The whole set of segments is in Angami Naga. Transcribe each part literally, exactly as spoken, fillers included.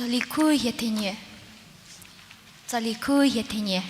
Tsali khu hie thenie. Tsali khu hie thenie.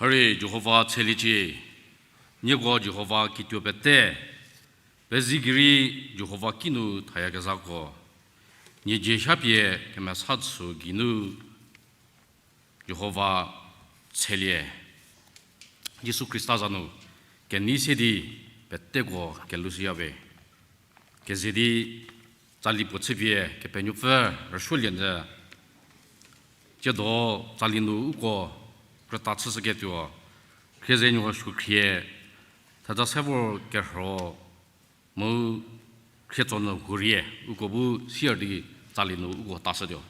Rei Jihova tsheliecie, nieko Jihova kituo pete, pezie gei rei Jihova kinu thayakezhako, nie dzie shapie kemesa tsü geinu Jihova tshelie. Jisu Khrista za nu kenei se di peteko kelushüyawe. Keze di tsali puo chüpie Kepenuopfü rüsuolie nyü. Tsiedo tsali nu uko krüta chüshüketuo, Khriezenuo Suokhrie, thedza se vor kerhüro mu Khrietso nu hurie, uko bu sier di tsali nu uko tashütuo.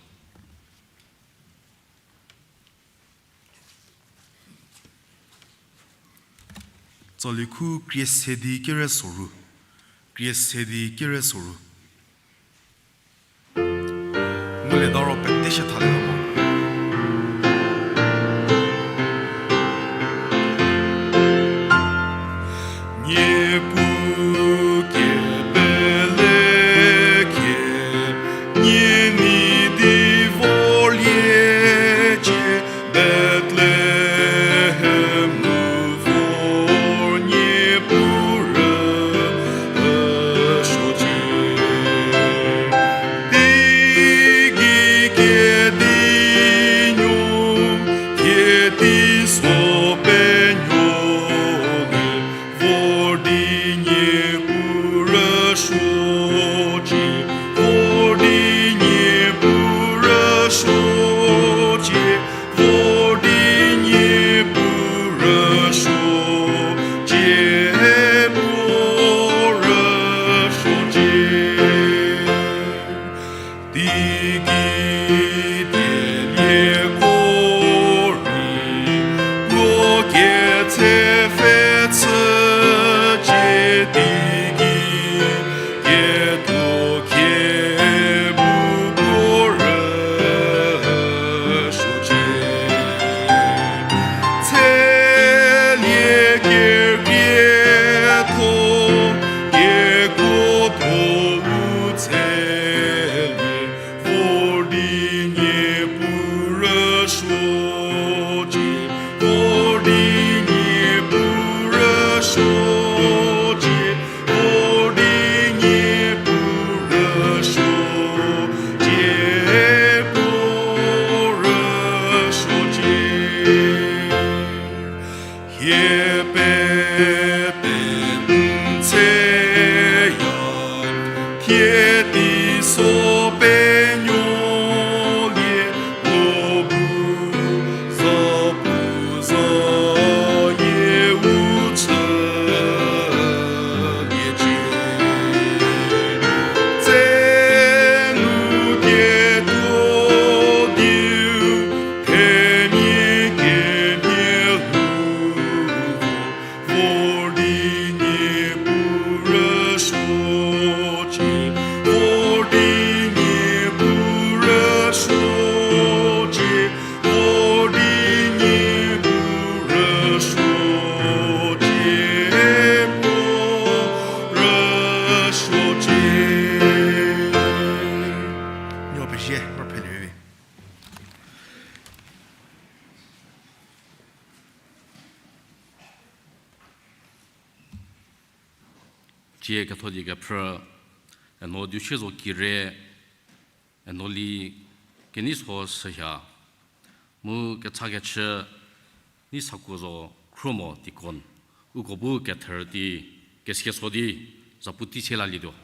Tsali khu krie se di kere soru, krie se di kere soru. Ngulieta ro pete shie thalie mo. Niepuu kepele khie, nie nei di vorliecie, Bethlehem nu vor Niepuu rüsuocie. Teigei kedi nuo, kedi so penuolie, vor di Niepuu rüsuocie, vor di Niepuu rüsuocie, vor di Niepuu rüsuocie, puo rüsuocie. Teigei dielieko rei, puo ketse pfhe chücie, teigei ketuo khie bu puo rüsuocie. Tselie kerietho, kekuotho u tselie, vor di Niepuu rüsuocie, vor di Niepuu rüsuocie, vor di Niepuu rüsuocie, puo rüsuocie. Hie pete n tseya, thie teiso penuolie, puo bu za pu zayie u chüliecie. Tsenu ketuo diu, themia kemhie hu, vor di Niepuu rüsuocie, vor di Niepuu rüsuocie, vor di Niepuu rüsuocie, puo rüsuocie. Nuo pezie, mha pele vi. Tsie ketho die kephrü, eno Dushiezo Kire, eno li Keneiso Sühya, mu kechakechü Neisakuozo Khruomo Deacon, uko bu ketherü di kesia so di zapu tei se lalietuo.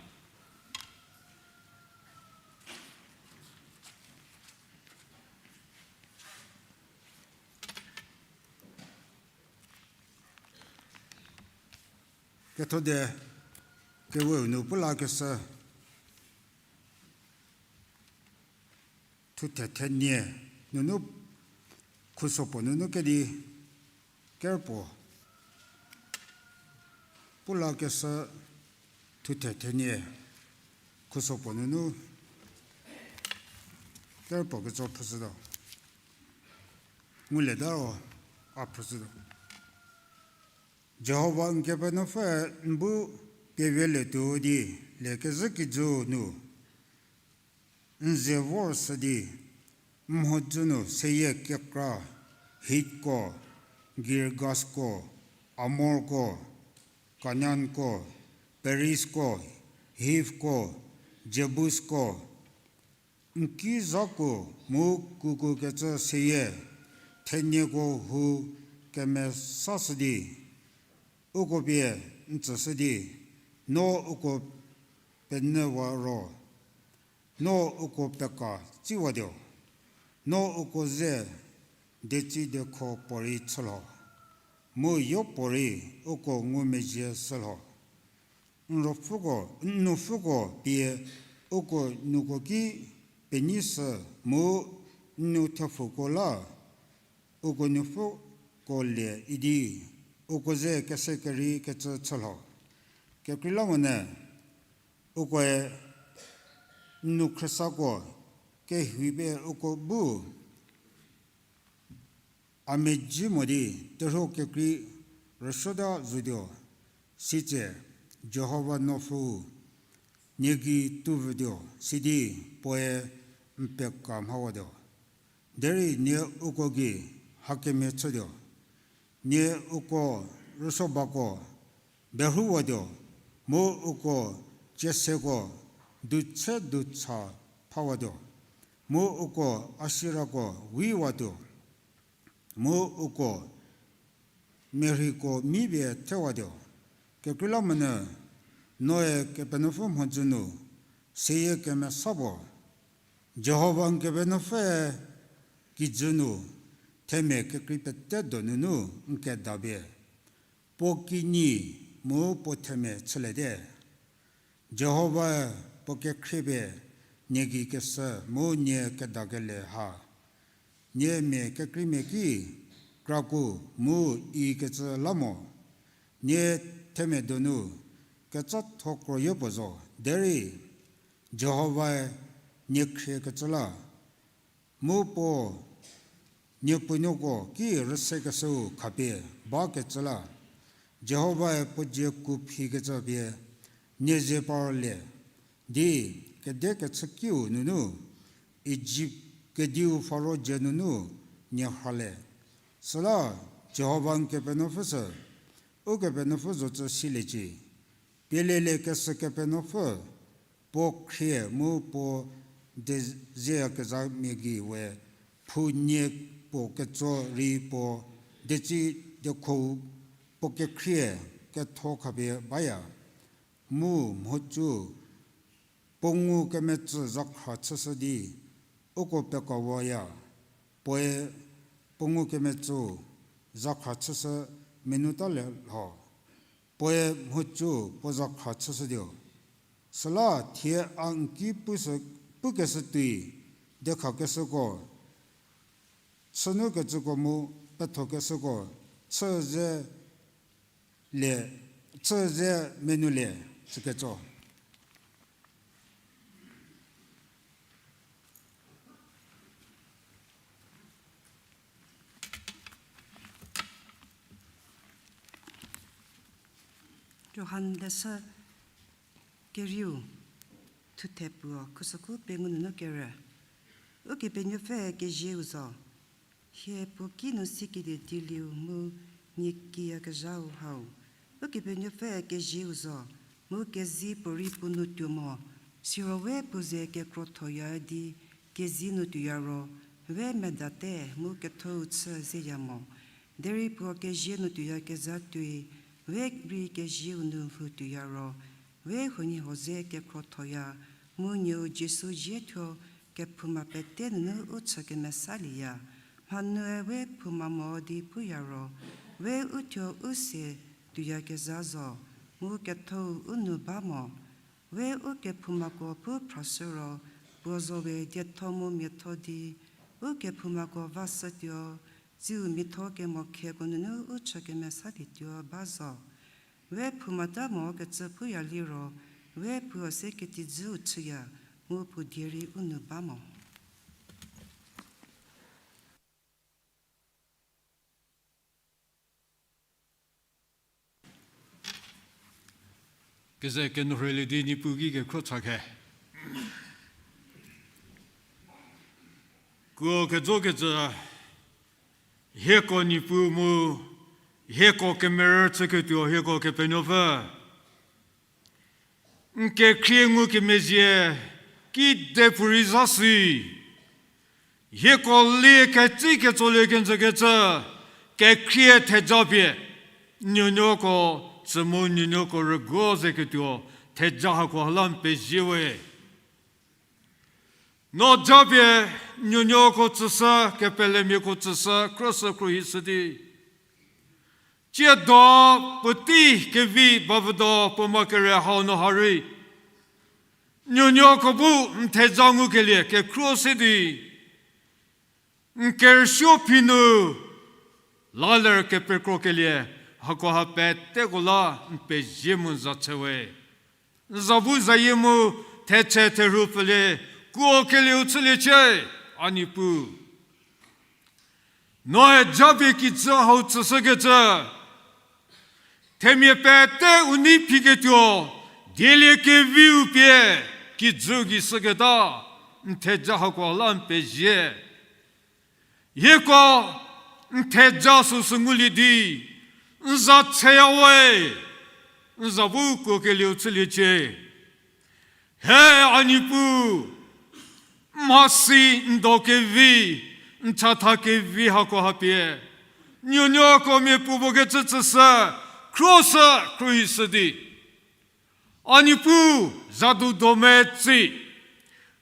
Ketho die keweu nu pu lakeshü thuthe thenie nunu, khuso puo nunu kedi kerpuo pu lakeshü thuthe thenie khuso puo nunu kerpuo ketso phrüshütuo. Ngulieta ro a phrüshütuo. Jihova n Kepenuopfü, n bu kevielietuo di, liekezhü kijü nu n ze vor shü di, n mhodzü nu seyie kekra hitko Girgasko, Amorko, Kanaanko, Perizko, Hivko, Jebusko, n ki zhaku mu kuku kecü seyie, thenieko hu kemesashü di, uko pie n tsüshü di, no uko penyüwa ro, no uko peka tsiwatuo, no uko ze detsü dekho puorei chülho, mu yopuorei uko ngumezhie shülho. N ruopfüko, n nupfüko pie uko nuko ki penyishü mu n nu thepfuko la uko nupfüko lie idi uko ze kesekerei kecü chülho. Kekreilamonyü ukoe n nu khriesako kehuipie uko bu a mezhie mo di terhuo kekrei rüsuota zotuo, sitse Jihova nupfü nie gei tuo vütuo sidi puoe n peka mhawatuo. Derei nie uko gei hakemhie chütuo, nie uko rüsuobako berhuwatuo, mu uko cieseko dutshe ducha phawatuo, mu uko Asherako wiwatuo, mu uko merhiko mipie thewatuo. Kekreilamonyü noe Kepenuopfü mhodzü nu seyie kemesa puo, Jihova n Kepenuopfüe kijü nu themia kekrei pete donunu n kedapie puo kinyi mu puo themia chüliete. Jihovae puo kekhriepie nie gei keshü mu nie kedakele ha, nie mia kekreimia ki kraku mu ikecü la mo, nie themia donu kecatho kroyo puo zo, derei Jihovae nie khriekecü la, mu puo nie puonuoko ki rüsekeshüu khapie bakecü la, Jihovae puo dzie ku phikecü pie nie ze parlie di kedekechükiu nunu, Ijipt kediu Faro dzie nunu nie rhalie. Süla Jihova n Kepenuopfü sü Ukepenuopfü zocü siliecie. Pieleliekeshü Kepenuopfü, puo khrie mu puo dezieyakezhamia gei we, phou nie puo ketso rei puo detsü dekhou puo kekhrie ketho khapie baya. Mu mhodzü puo ngukemetsü zhakhra chüshü di uko pekawoya, puoe puo ngukemetsü zhakhra chüshü menuta le lho, puoe mhodzü puo zhakhra chüshütuo. Süla thie a n ki pukeshü tuoi dekhakeshüko, chünukecüko mu pethokeshüko, chü ze le, chü ze menulie chüketso. Johan leshü kerieu, thuthe puo, khusüku pengou nunu kerü. Ukepenuopfü kezieu zo, hie puo kinu sikelie dielieu mu nie kiyakezhau hau. Ukepenuopfü kezieu zo, mu kezei puorei puo nu tuo mo, siro we puo ze kekrothoya di kezei nu tuoya ro, we medate mu kethou chü zeya mo. Derei puo kezie nu tuoyakezha tuoi, we rei kezieu nu lhou tuoya ro, we huoniehuo ze kekrothoya, mu nieu Jisu zie thuo kephouma pete nunu u chü kemesalieya. Mhanuü we phouma mo di puya ro, we uthuo u se tuoyakezha zo, mu kethou u nu ba mo. We u kephoumako pu phrashü ro, puo zo we dietho mu miatho di, u kephoumako vashütuo, tsiu miatho kemo kheko nunu u chü kemesalietuo ba zo. We phoumata mo kecü puya liro, we puo se ketijüu chüya, mu puo die rei u nu ba mo. Keze kenourheilie di Niepuu ki kekhro cha khe. Kuo kejokecü Hieko Niepuu mu, hieko kemerü chüketuo hieko Kepenuopfü. N kekhrie ngukemezhie, kidepuorei zha si. Hieko lie ketsi ketsolie kenjükecü, kekhrie theja pie, nuonuoko, tsü mu nuonuoko rüguo zeketuo, theja hako ha la n pezie we. No japie nuonuoko tsüshü, kepelemiako tsüshü, khroshü khruohishü di. Tsiedo puotei kevi bavüdo puo ma kere hau nu ha rei. Nuonuoko bu n theja ngukelie kekhruo se di. N kerüsuo phi nu, la ler kepekrokelie, hakoha peteko la n pezie mu n za tse we. N za bu zayie mu, thetse therhu pfülie, kuokelieu chüliecie, a Niepuu. Noe japie kijü hau tsüshükecü. Themia pete u nei phiketuo, dielie keviu pie, kijü gei shüketa, n theja hako la n pezie. Hieko, n theja süsü ngulie di, n za tseya we, n za bu kuokelieu chüliecie. He a Niepuu, mhasi n do kevi, n chatha kevi hako ha pie. Nuonuoko mia puo puo kecü tsüshü, khroshü khruohishü di. A Niepuu, zadu do metsi,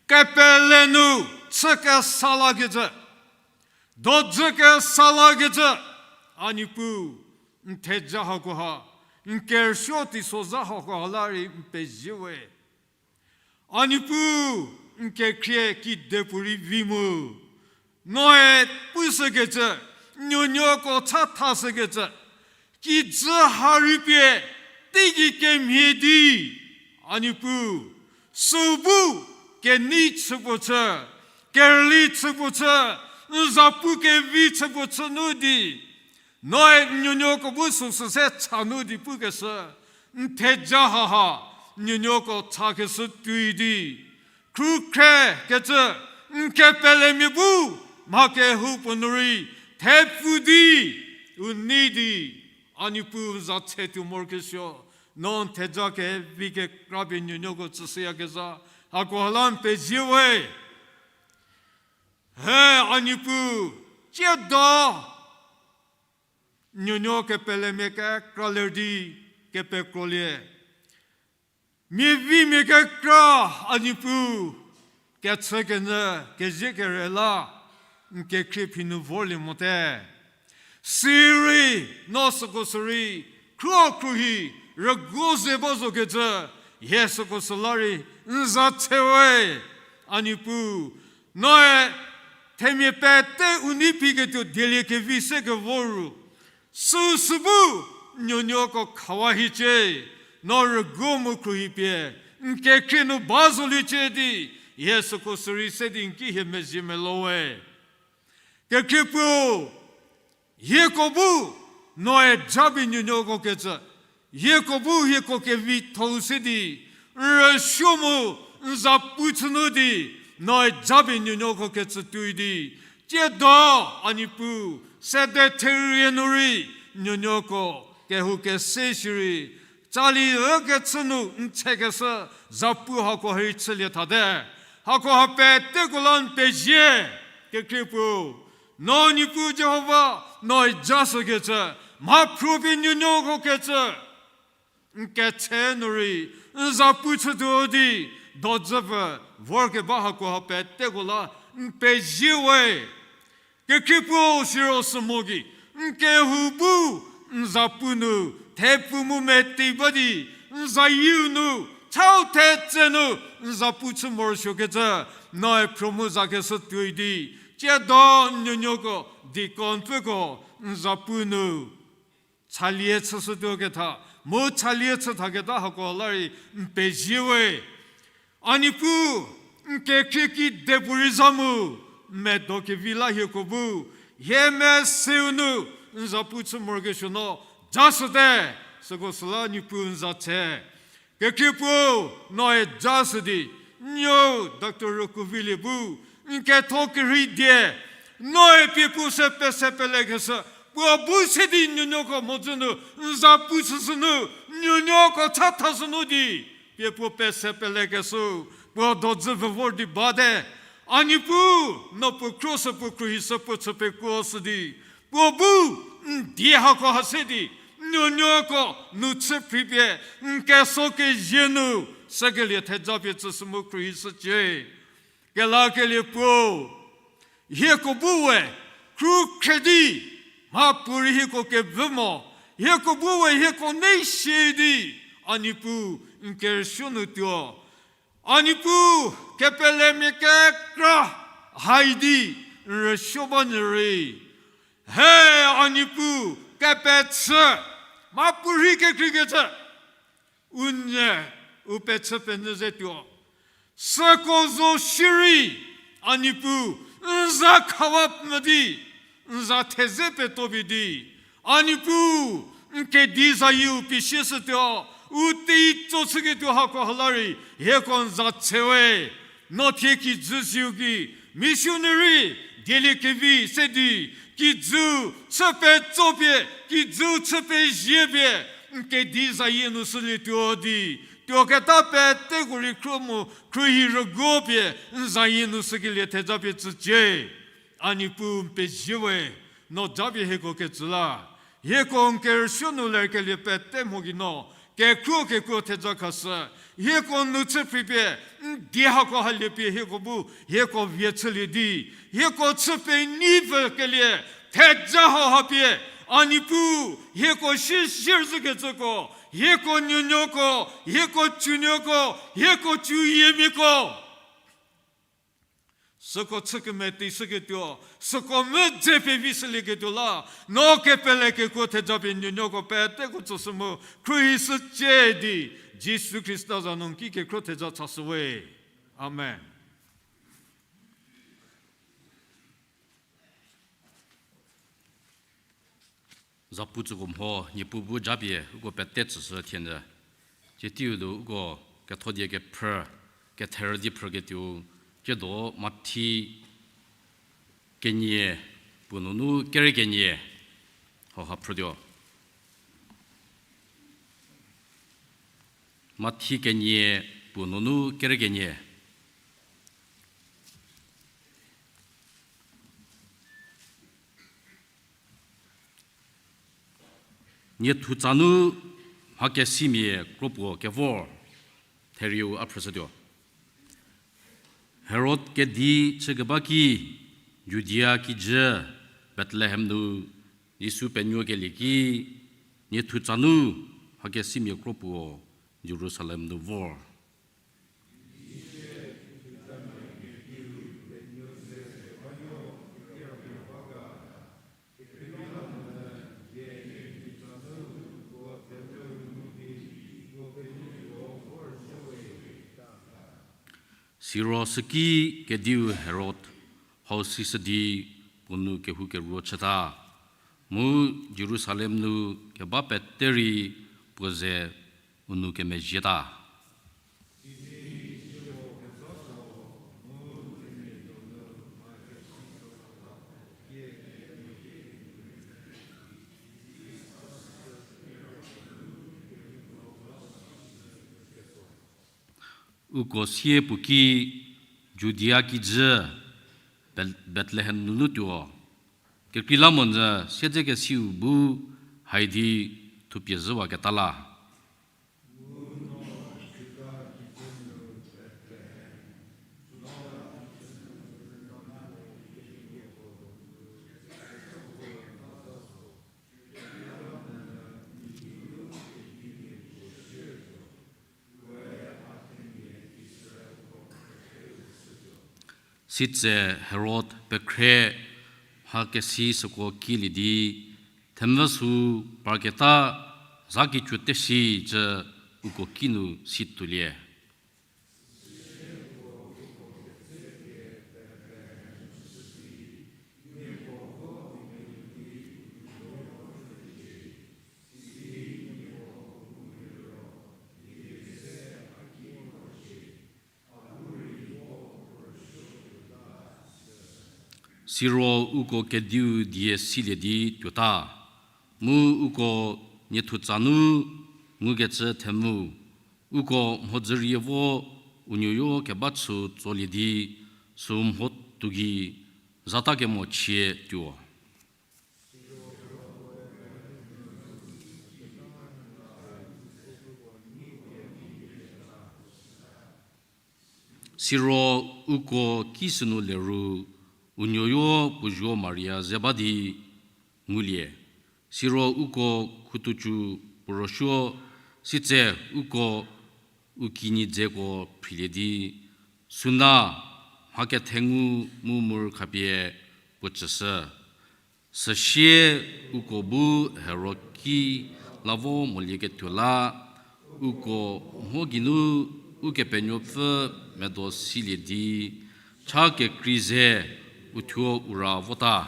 kepele nu chü kesa lakecü, dojü kesa lakecü, a Niepuu, n theja hakoha, n kerüsuo teisozha hakoha la rei n pezie we. A Niepuu, n kekhrie kidepuorei vi mu. Noe pushükecü, nuonuoko chathashükecü, kijü ha rei pie, teigei kemhie di, a Niepuu, süu bu, kenei chüpuo chü, kerüli chüpuo chü, n zapu kevi chüpuo chü nu di, noe n nuonuoko bu süsü se cha nu di pukeshü, n theja haha, n nuonuoko chakeshü tuoi di. Khrükhrekecü, n kepelemia bu, mha kehoupuo nu rei, thepfu di, u nei di, a Niepuu n za tse tuo morokesuo, no n theja kevi kekra pie nuonuoko tsüshüyakezha, hakoha la n pezie we. He a Niepuu, tsiedo, nuonuo kepelemia kekra ler di kepekrolie. Miavimia kekra a Niepuu, kechükenyü kezie kere la, n kekhrie phi nu vorlie mote. Sirei, no süko sü rei, khruokhruohi, rüguo ze ba zokecü, hie süko sü la rei, n za tse we, a Niepuu, noe, themia pete u nei phiketuo dielie kevi se kevo ru. Süsü bu, nuonuoko khawa hiecie, no rüguo mu khruohi pie, n kekhrie nu ba zoliecie di, hie süko sü rei se di n ki hie mezhie melo we. Kekhrie puo, hieko bu, noe japie nuonuoko kecü, hieko bu hieko kevitho-u se di, n rüsuo mu, n zapu chü nu di, noe japie nuonuoko kecü tuoi di, tsiedo a Niepuu, sede therie nu rei, nuonuoko, kehou kese shierei, tsali ükechü nu n tsekeshü, zapu hako rei chülie thate. Hakoha peteko la n pezie, kekhrie puo. No Niepuu Jihova, noe ja shükecü, mhaphruo pie nuonuoko kecü. N ketse nu rei, n zapu chütuo di, dojüpfü, vorkeba hakoha peteko la, n pezie we. Kekhrie puo siro sü mo gei, n kehou bu, n zapu nu, thepfu mu metei ba di, n zayieu nu, chau thetse nu, n zapu chü morosuokecü, noe phro mu zakeshü tuoi di, tsiedo n nuonuoko, deacon pfüko, n zapu nu, chalie chüshütuo ketha, mu chalie chü thaketa hako la rei n pezie we. A Niepuu, n kekhrie kidepuorei za mu, n medo kevi la hieko bu, hie meseu nu, n zapu chü morokesuo no, ja shüte, süko süla Niepuu n za tse. Kekhrie puo, noe ja shü di, n nuou Doctor Rükuvilie bu, n ketho kerhei die, Noe pie puo se pese pelekeshü, puo bu se di nuonuoko mhodzü nu, n za pu chüshü nu, nuonuoko cha thashü nu di, pie puo pese pelekeshü, puo dodzü vü vor di bate. A Niepuu, no puo khro sü puo khruohi sü puo chü pekuoshü di, puo bu n die hako ha se di, nuonuoko nu chü phripie, n keso kezie nu, sükelie theja pie tsüshü mu khruohi shücie. Kelakelie puo, hieko bu we, khrukhre di, mhapuorei hieko kevü mo, hieko bu we hieko nei shie di, a Niepuu n kerüsuo nu tuo. A Niepuu, kepelemia kekra hai di n rüsuo ba nyü rei. He, a Niepuu, kepechü, mhapuorei kekreikecü, u nyü, u pechü penyü ze tuo. Süko zo shierei, a Niepuu, n za khawa mvü di, n za theze peto pie di, a Niepuu, n kedi zayieu pie sieshütuo, u teitso chüketuo hako ha la rei, hieko n za tse we. No thie kijü ziu gei, missionary, dieliekevi se di, kijü chü petso pie, kijü chü pezie pie, n kedi zayie nu shülietuo di, tuoketa peteko rei khro mu, khruohi rüguo pie, n zayie nu shükelie theja pie tsücie. A Niepuu n pezie we, no japie hieko ketsü la. Hieko n kerüsuo nu lerkelie pete mho gei no, kekhruo kekuo theja khashü, hieko nu chü phripie, n die hako halie pie hieko bu, hieko vie chülie di, hieko chü penyi pfükelie, theja hau ha pie, a Niepuu, hieko shi shierzhükecüko, hieko nuonuoko, hieko tsunuoko, hieko tsuyiemiako. Süko chü kemeti shüketuo, süko medze pevi shülieketuo la, no kepele kekuo theja pie nuonuoko peteko tsüshü mu, khruohi shücie di, Jisu Khrista za nu n ki kekhruo theja chashü we. Amen. Zapu tsüko mho, Niepuu bu japie uko pete tsüshü thienyü. Tsie teiu nu uko kethodie kephrü, ketherü di phrüketuou, tsiedo Mathi kenie puo nunu kere kenie, hauha phrütuo. Mathi kenie puo nunu kere kenie. Niethutsa nu mhakesimia kropuo kevor, therieu a phrüshütuo. Herod kedi chükeba ki, Judia kijü Bethlehem nu Jisu penuokelie ki, niethutsa nu mhakesimia kropuo Jerusalem nu vor. Siro süki kediu Herod hau sishü di puo nou kehoukeruo chüta, mu Jerusalem nu keba pete rei puo ze u nou kemezhieta. Uko sie puo ki Judia kijü Beth-, Bethlehem nunu tuo, kekreilamonyü siedzekesiu bu haidi thupie zhüwaketa la. Sitse Herod pekhre mhakesi süko kilie di, themvü sü parketa zha kicü teshicü uko kinu si tuolie. Siro uko kediu die silie di tuota, mu uko niethutsa nu ngukecü themu, uko mhodzürie vo u nuoyo keba chü tsolie di, sü mho tuo gei zhatakemo chie tuo. Siro uko ki sünu lerü, u nuoyo puo zuo Maria ze ba di ngulie. Siro uko khutoucü puo rüsuo, sitse uko u kinyi dzeko phrilie di, süna mha kethengu mu mur khapie puo tsüshü. Süsie uko bu hero ki la vo molieketuo la, uko mho geinu Ukepenuopfü medo silie di, cha kekrei ze uthuo u ra vota.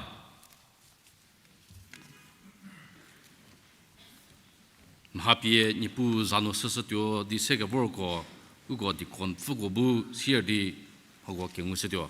Mha pie Niepuu za nu süshütuo di sekevorko, uko deaconpfüko bu sier di mhako kengushütuo.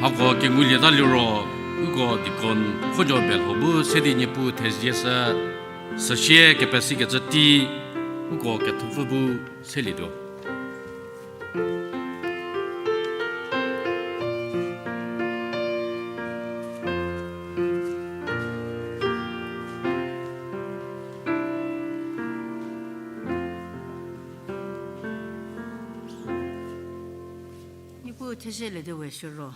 Hako kengulieta liro, uko deacon Khojo Belho bu se di Niepuu thezieshü, süsie kepesikecü tei, uko kethupfü bu selietuo. Niepuu thezielietuo we siro.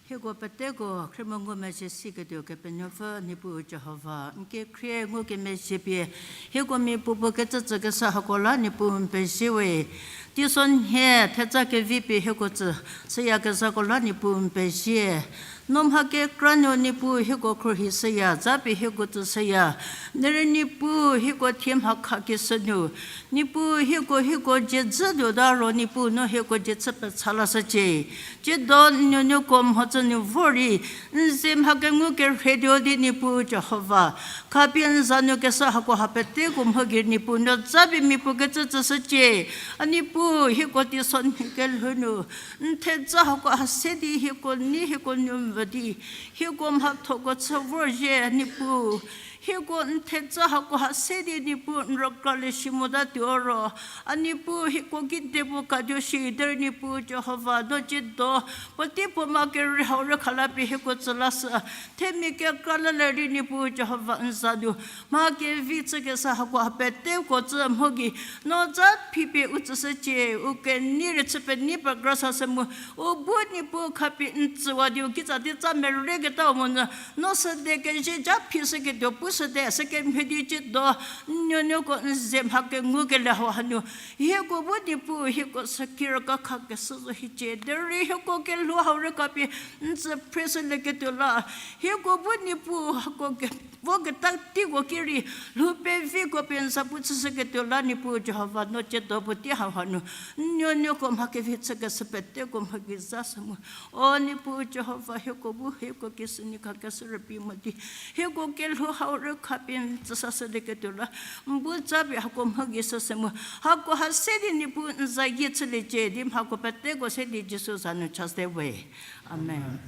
Hieko peteko khriemo ngumezhie siketuo Kepenuopfü Niepuu Jihova, n kekhrie ngukemezhie pie, hieko mia puopuo kecücü kesa hako la Niepuu n pezie we. Teisonhie theza kevi pie hieko tsü shüyakezhako la Niepuu n pezie. No mha kekra nu Niepuu hieko khruohi shüya, za pie hieko tsü shüya. Derei Niepuu hieko thie mha khakeshü nu, Niepuu hieko, hieko dzie dzü tuota ro Niepuu no hieko dzie chü pecha lashücie. Tsiedo n nuonuoko mhodzü nu vor rei, n ze mha kengu kerhei tuo di Niepuu Jihova. Khapie n za nu keshü hakoha peteko mho gei Niepuu no za pie mia puo kecü tsüshücie. A Niepuu hieko teisonhie kelhou nu, n theza hakoha se di hieko nei hieko nuo mvü di, hieko mhathoko chü vorzhie a Niepuu. Hieko n theza hakoha se di Niepuu n rükralie shi motatuo ro, a Niepuu hieko kedipuo katuo shi derei Niepuu Jihova no tsiedo, puotei puo ma kerei hau rükha la pie hieko tsü lashü. Themia kekra la ler di Niepuu Jihova n za nu, mha kevi chükeshü hakoha peteko tsü mho gei, no za phipie u tsüshücie, u kenei rei chü penei pekrashü sü mu, u bu Niepuu khapie n tsüwa di u kitsa di tsa merüketau monyü, no süde kezhie ja phishüketuo pushüte, sükemhie di tsiedo, n nuonuoko n ze mha kengu kele hau hanu, hieko bu Niepuu hieko sü kirüka khakeshü zo hiecie, derei hieko kelhou hau rükapie n tsü phrieshülieketuo la, hieko bu Niepuu hako ke voketa teiko ki rei, lhou peviko pie n za pu chüshüketuo la Niepuu Jihova no tsiedo puotei hau hanu, n nuonuoko mha kevi chükeshü peteko mha gei za sü mu. O Niepuu Jihova hieko bu hieko kishü ni khakeshü rübei mo di, hieko kelhou hau rükha pie n tsü sashülieketuo la, n bu za pie hako mho gei sü sü mu. Hakoha se di Niepuu n za yie chüliecie di mhako peteko se di Jisu za nu chashüte we. Amen.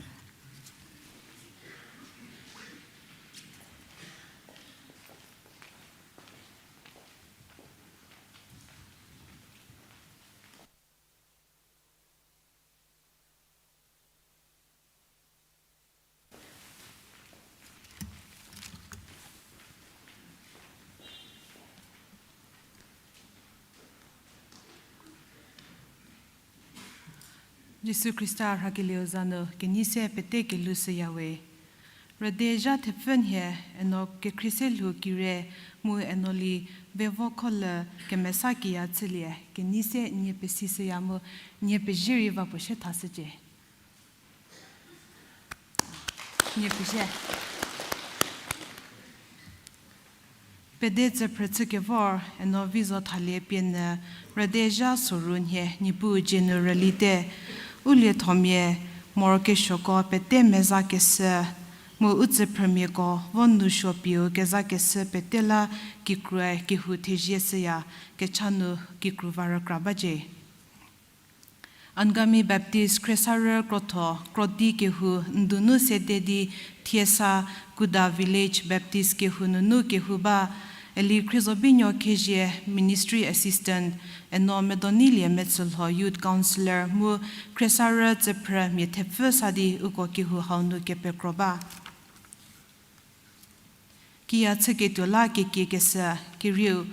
Jisu Khrista rhakelieu za nu kenei se pete kelhou shüyawe. Rüde zha thepfü nhie, eno kekhrie se lhou kire mu eno li vevo kholü kemesa kiya chülie, kenei se nie pesishüya mu nie pezie rei va puo sie thashücie. Nie pezie. Pede tsüphrü chükevor eno vi zo thalie pie nyü, rüde zha soru nhie Niepuu dzie nu rülite. U liethomia morokesuo ko pete meza keshü, mu u tsüphrümiako vo nu suo pieu keza keshü pete la kikrue kehou thezie shüya, kecha nu kikru va rükra bacie. Angami Baptist Khriesarü krotho, krodi kehou, ndunu sede di Thiesa, Kuda Village Baptist kehou nunu kehou ba, Eli Khriezobinuo Khezie, Ministry Assistant, eno Medonilie Metsülho, Youth Councillor, mu Khriesarü tsüphrü mia thepfü sa di uko kehou hau nu kepekro ba. Kiya chüketuo la kekiekeshü kerieu,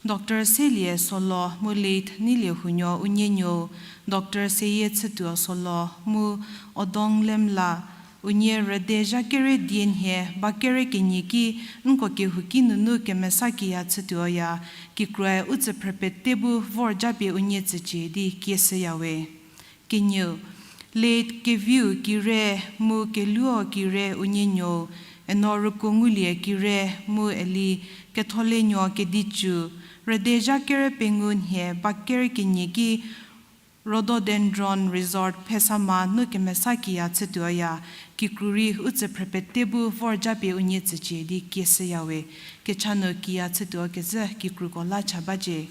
Doctor Selie Solo mu late Nilie Hunuo unie nuou, Doctor Seyie Chütuo Solo mu Odong Lemla, unie rüde zha kere die nhie ba kere kenie ki nko kehou ki nunu kemesa kiya chütuoya, kikroe u tsüphrü pete bu vor japie unie tsücie di kieshüyawe. Kenieu, late Keviu Kire mu Keluo Kire unie nuou, eno Rükuo Ngulie Kire mu Eli Ketholenuo Kedicu, rüde zha kere pengou nhie ba kere kenie ki Rhododendron Resort Phesama nu kemesa kiya chütuoya, kikru rei u tsüphrü pete bu vor japie unie tsücie di kieshüyawe, kecha nu kiya chütuo kezhü kikruko la cha bacie.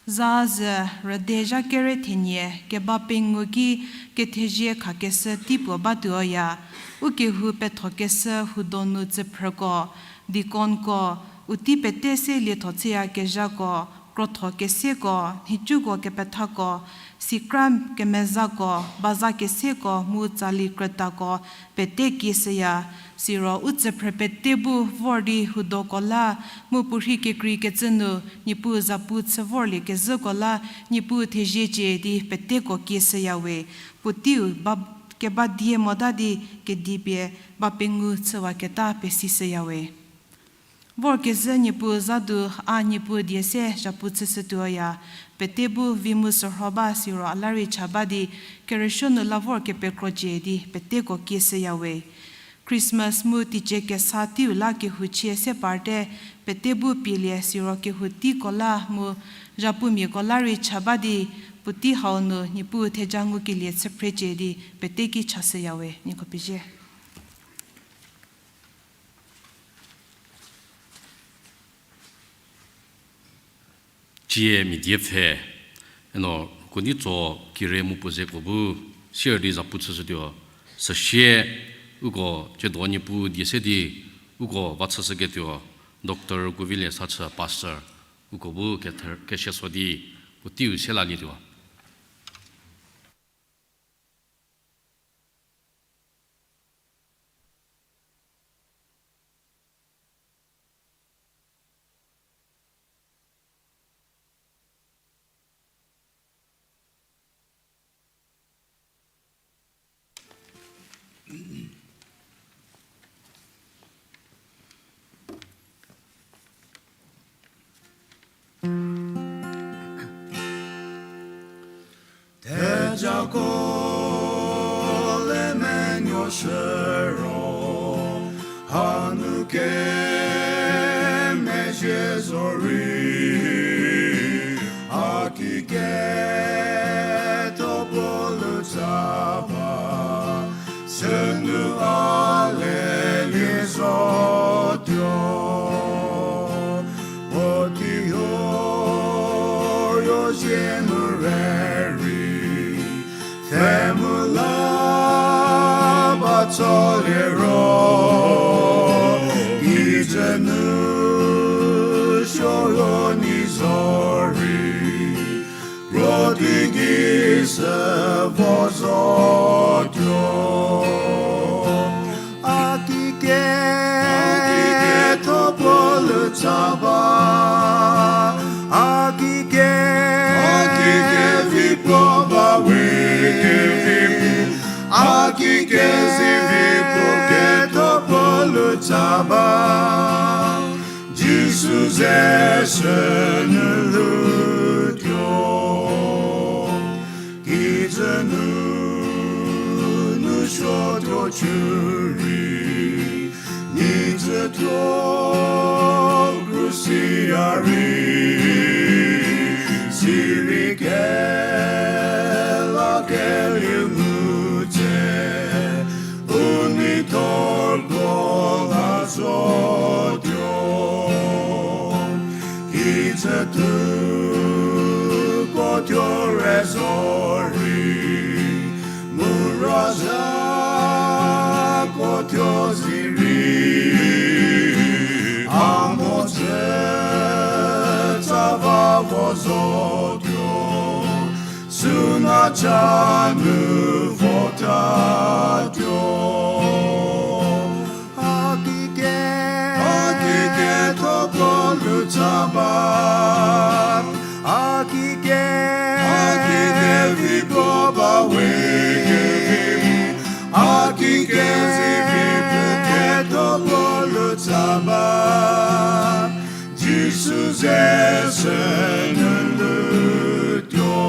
Za zhü rüde zha kere thenie keba pengou ki kethezie khakeshü teipuo batuoya, u kehou pethokeshü hudonu tsüphrüko, deaconko, u tei pete se lietho chüyakezhako, krotho keseko, nhicuko kepethako, sikra kemezako, baza keseko mu tsali krütako, pete kieshüya, siro u tsüphrü pete bu vor di hudoko la, mu puorhi kekreikecü nu, Niepuu zapu chü vorlie kezhüko la, Niepuu theziecie di peteko kieshüyawe, puoteiu ba, keba die mota di kedipie ba pengou chüwaketa pesishüyawe. Vorkezhü Niepuu zadu a Niepuu die se zhapu chüshütuoya, pete bu vi mu sürho ba siro a la rei cha ba di, kerüsuo nu la vor kepekrocie di peteko kieshüyawe. Christmas mu teicie kesa teiu la kehouchie se parte, pete bu pielie siro kehou teiko la mu zhapumiako la rei cha ba di, puotei hau nu Niepuu theja ngukelie chüphrecie di pete ki chashüyawe. Nieko pezie. Cie mia die pfhe, eno rüko nei tso kire mu puo zeko bu sier di zhapu chüshütuo, süsie uko tsiedo Niepuu die se di uko va chüshüketuo, Doctor Kuvilie Sachü Pastor, uko bu kether-, keshieso di puoteiu se lalietuo. Thejako le menuoshü ro, hanu kemezhie zorei, a ki ketho puo lutsa ba, sünu a lelie zotuo. Puotei ho yozie nu rei rei, pfhe mu la ba tsolie ro, kijü nu suoyo ni zorei, puotei ki sü vo zotuo. A ki ketho puo lutsa ba, a ki ke, a ki kevi puo ba we, a ki kezivi puo ketho puo lutsa ba, Jisu ze sünu lutuo. Kijü nunu suotuo chü rei, nijütuo krusia rei, sirei kelakelieu ngu tse, u neithorko la zotuo. Kijütuoko tuo re zorei, mu razhako tuo zirei, a mo tse tsa va vo zotuo, sünu cha nu votatuo. A ki ke, a ki ketho puo lutsa ba, a ki ke, a ki kevi puo ba we, a ki kezivi puo ketho puo lutsa ba, Jisu ze sünu lutuo.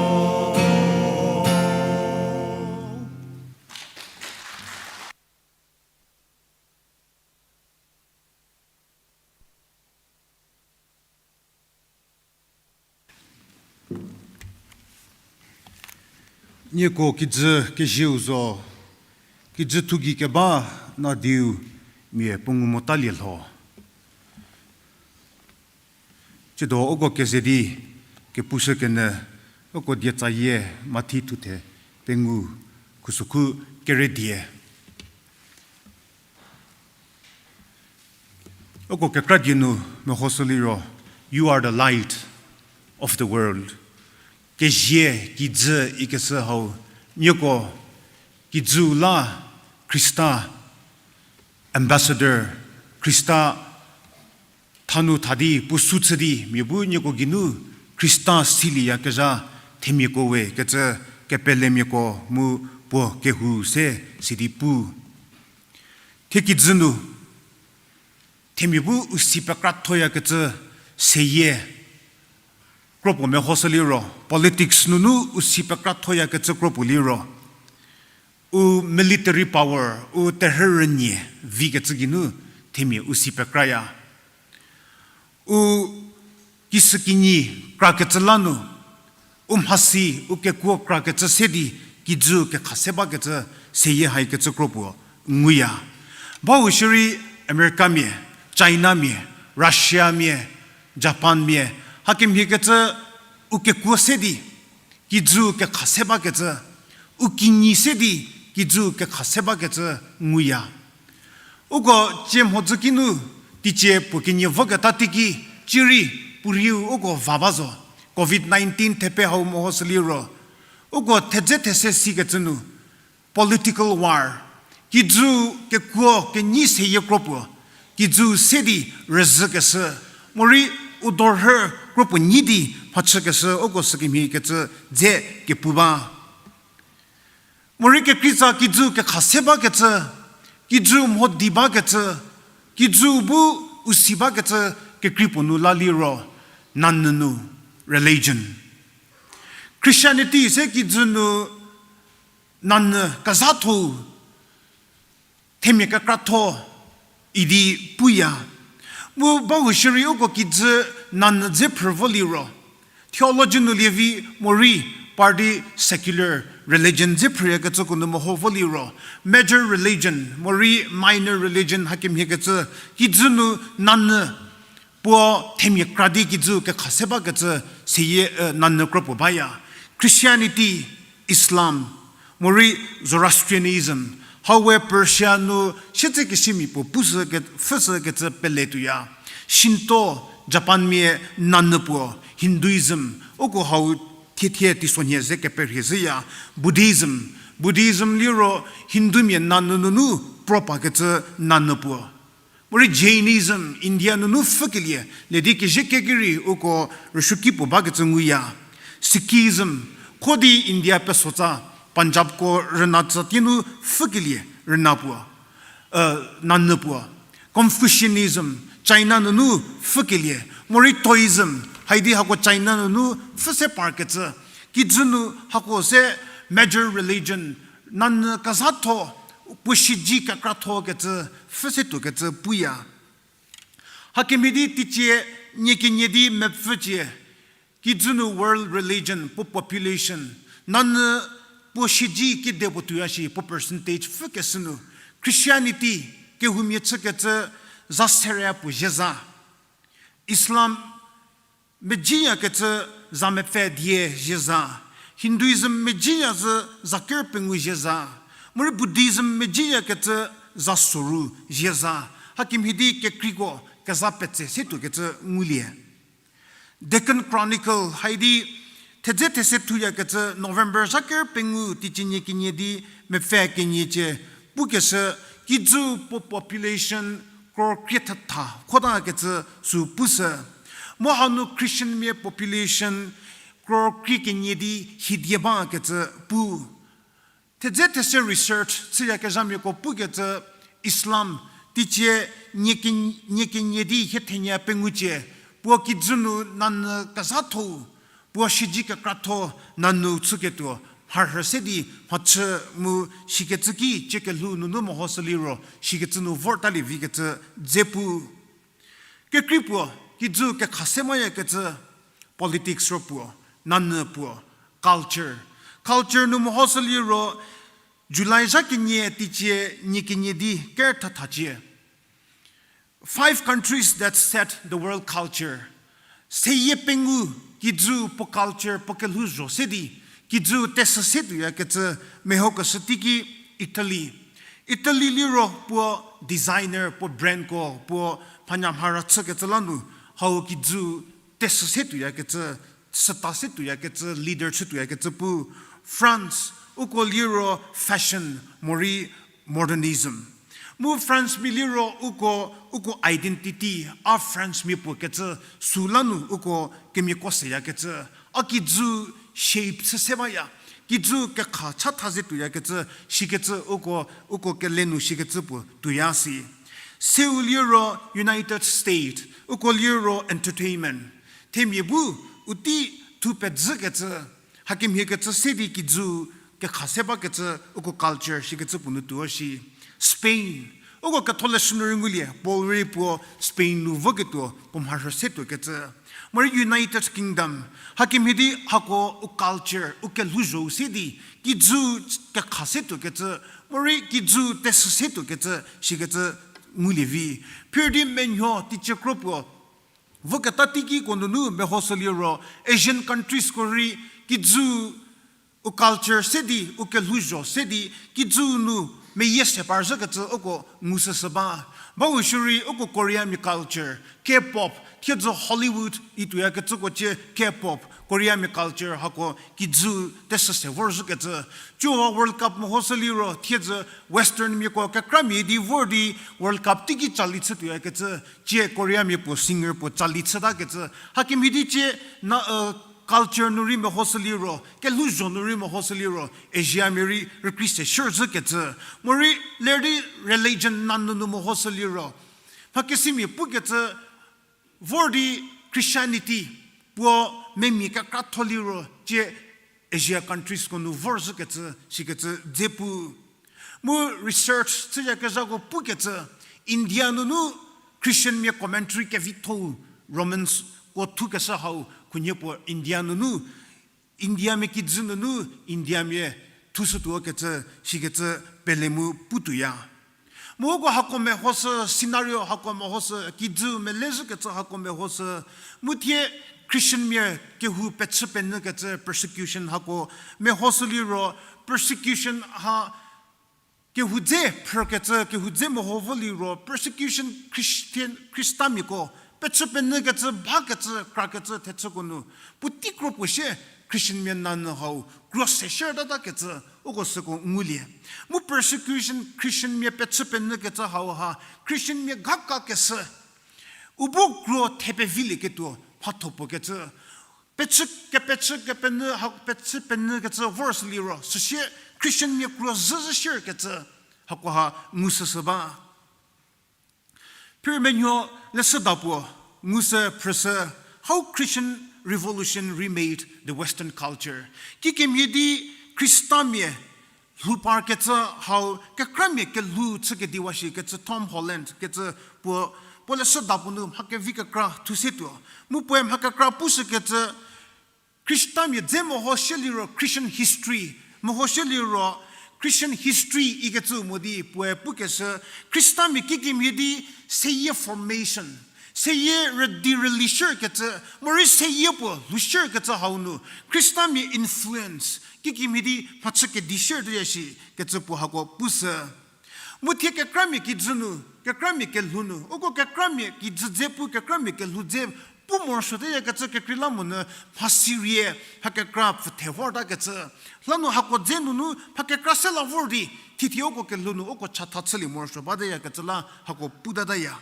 Nieko kijü kezieu zo, kijü thugei keba nadiu mia puo ngu motalie lho. Tsiedo uko keze di kepushü kenyü, uko dietsayie Mathi thuthe pengou khusokhu kere die. Uko kekra die nu mehoshü liro, You are the light of the world. Kezie kijü ikeshü hau, nieko kijüu la Khrista ambassador, Khrista thanu tha di puo sü chü di mia bu nieko geinu Khrista silieyakezha themiako we kecü kepelemiako mu puo kehou se sidi pu. Thie kijü nu themia bu u si pekrathoyakecü seyie kropuo mehoshü liro, politics nunu u si pekrathoyakecü kropuo liro, u military power, u terhü rünie vikecü geinu themia u si pekraya. U kisükinyi krakecü la nu, u mhasi, u kekuo krakecü se di kijü kekha se bakecü seyie haikecü kropuo nguya. Bau shierei Americamia, Chinamia, Russiamia, Japanmia, hakemhiekecü u kekuo se di kijü kekha se bakecü, u kinyi se di kijü kekha se bakecü nguya. Uko cie mhodzü kinu teicie puo kenie voketa teiki, cirei puo rei uko va ba zo. Covid nineteen thepe hau mehoshü liro, uko thedze these sikecü nu, political war, kijü kekuo kenyi seyie kropuo, kijü se di rüzhükeshü, morei u dorhü kropuo nyi di mhachükeshü uko sükemhiekecü dze kepu ba. Morei kekreitsa kijü kekha se bakecü, kijü mhodi bakecü, kijü bu u si bakecü kekrei puo nu la liro, nanyü nu, religion. Christianity se kijü nu nanyü kezhatho-u, themia kekratho idi puya. Mu bau shierei uko kijü nanyü dze phrü vo liro, theology nu lievi morei par di secular religion dze phrüyakecüko nu meho vo liro, major religion morei minor religion hakemhiekecü, kijü nu nanyü puo themia kra di kijü kekha se bakecü seyie, nanyü kropuo baya. Christianity, Islam, morei Zoroastrianism, hau we Persia nu siedzekeshümia puo pushü ke-, pfhüshükecü pele tuoya. Shinto, Japanmia nanyü puo, Hinduism, uko hau thiethie teisonhie ze keperhie zhüya. Buddhism, Buddhism liro Hindumia nanyü nunu propa kecü nanyü puo. Morei Jainism, India nunu pfhükelie, le di kezhie kekerei uko rüsuoki puo bakecü nguya. Sikhism, kho di India pesotsa, Punjabko rüna tsa tie nu pfhükelie rüna puo, nanyü puo. Confucianism, China nunu pfhükelie, morei Taoism, haidi hako China nunu pfhü se parkecü. Kijü nu hako se major religion, nanyü kezhatho, puo shiji kekrathokecü, pfhü se tuokecü puya. Hakemhie di teicie nie kenie di mepfücie, kijü nu world religion, puo population, nanyü puo shiji kedipuo tuoya shi, puo percentage pfhükeshü nu, Christianity, kehoumia chükecü, za seria puo zieza. Islam, mejiyakecü za mepfü die zieza, Hinduism mejiya zü za ker pengou zieza, morei Buddhism mejiyakecü za soru zieza, hakemhie di kekreiko keza petse se tuokecü ngulie. Deccan Chronicle haidi thedze these thuyakecü November zha ker pengou teicie nie kenie di mepfü keniecie pukeshü, kijü puo population crore krie thetha khotakecü sü pushü. Mu hanu Christianmia population crore krie kenie di hiedie bakecü pu. Thedze these research chüyakezhamiako pukecü Islam teicie nie ke-, nie kenie di hie thenie pengoucie, puo kijü nu nanyü kezhatho-u, puo shiji kekratho nanyü chüketuo mharhü se di mhachü mu shikecü ki ciekelhou nunu mehoshü liro shikecü nu vortalie vikecü dze pu. Kekrei puo, kijü kekha se mayakecü politics ro puo, nanyü puo, culture. Culture nu mehoshü liro July zha kenie teicie nie kenie di ker thathacie. Five countries that set the world culture. Seyie pengou kijü puo culture puo kelhou zho se di, kijü tesü se tuoyakecü mehokeshü teiki Italy. Italy liro puo designer, puo brandko, puo mhanyamhara chükecü la nu, hau kijü tesü se tuoyakecü, süta se tuoyakecü, leader chü tuoyakecü pu. France, uko liro fashion, morei modernism. Mu Francemia liro uko, uko identity, a Francemia puo kecü, süla nu uko kemiako seyakecü, a kijü shape chü se baya, kijü kekha chatha ze tuoyakecü, shikecü uko, uko kele nu shikecü puo tuoya si. Seu liro United States, uko liro entertainment. Themia bu u tei thu pezhükecü, hakemhie kecü se di kijü kekha se bakecü uko culture shikecü puo nu tuo shi. Spain, uko ketholeshü nu rei ngulie, Paul rei puo Spain nu voketuo puo mharhü se tuokecü. Morei United Kingdom, hakemhie di hako u culture, u kelhouzho se di kijü kekha se tuokecü, morei kijü tesü se tuokecü shikecü ngulie vi. Phir di menuo teicie kro puo voketa teikiko nunu mehoshü liro Asian countriesko rei kijü u culture se di, u kelhouzho se di, kijü nu meyie se parzhükecü uko ngu süsü ba. Bau shierei uko Koreamia culture, K-pop, thiedzü Hollywood ituoyakecüko cie K-pop, Koreamia culture hako kijü tesü se vorzhükecü. Cüwa World Cup mehoshü liro thiedzü Westernmiako kekramia di vor di World Cup teiki tsali chütuoyakecü, cie Koreamia puo singer puo tsali chütakecü. Hakemhie di cie na, culture nu rei mehoshü liro, kelhouzho nu rei mehoshü liro, Asiamia rei rükrei se shürzhükecü. Morei ler di religion nan nunu mehoshü liro, mhakesimia pukecü vor di Christianity puo memia kekratho liro cie Asia countriesko nu vorzhükecü shikecü dze pu. Mu research chüyakezhako pukecü, India nunu Christianmia commentary kevitho-u Romansko thukeshü hau khunhie puo India nunu, Indiamia kijü nunu Indiamia thushütuokecü shikecü pele mu putuoya. Mu uko hako mehoshü, scenario hako mehoshü, kijü melezhükecü hako mehoshü, mu thie Christianmia kehou pechü penyükecü persecution hako mehoshü liro, persecution ha kehou dze phrükecü, kehou dze meho vo liro, persecution Christian, Khristamiako pechü penyükecü, bakecü, krakecü thechüko nu, puotei kro puo sie Christianmia nanyü hau kro se shürtatakecü uko süko ngulie. Mu persecution Christianmia pechü penyükecü hau ha, Christianmia gakakeshü u bu kro thepeviliekituo mhatho puo kecü, pechü, kepechü kepenyü ha pechü penyükecü vorshü liro, süsie Christianmia kro zhüzhü shürkecü hakoha ngu süsü ba. Phir menuo leshüda puo ngu sü phrüshü, How Christian Revolution Remade the Western Culture. Kikemhie di Khristamia lhou parkecü hau kekramia kelhou chükediwa shikecü Tom Holland kecü puo, puo leshüda puo nu mha kevi kekra thu se tuo. Mu puoe mha kekra pushükecü, Khristamia dze mehoshü liro Christian history, mehoshü liro Christian history ikecü mo di puoe pukeshü, Khristamia kikemhie di seyie formation, seyie rüdi rüli shürkecü, morei seyie puo lhou shürkecü hau nu Khristamia influence kikemhie di mhachü kedi shürtaya shikecü puo hako pushü. Mu thie kekramia kijü nu, kekramia kelhou nu, uko kekramia kijü dze pu, kekramia kelhou dze pu morosuoteyakecü kekreilamonyü mhasi rie mha kekra pfüthe vortakecü. Lanu hako dze nunu mha kekra se la vor di, thithie uko kelhou nu uko chatha chülie morosuo bateyakecü la hako putataya.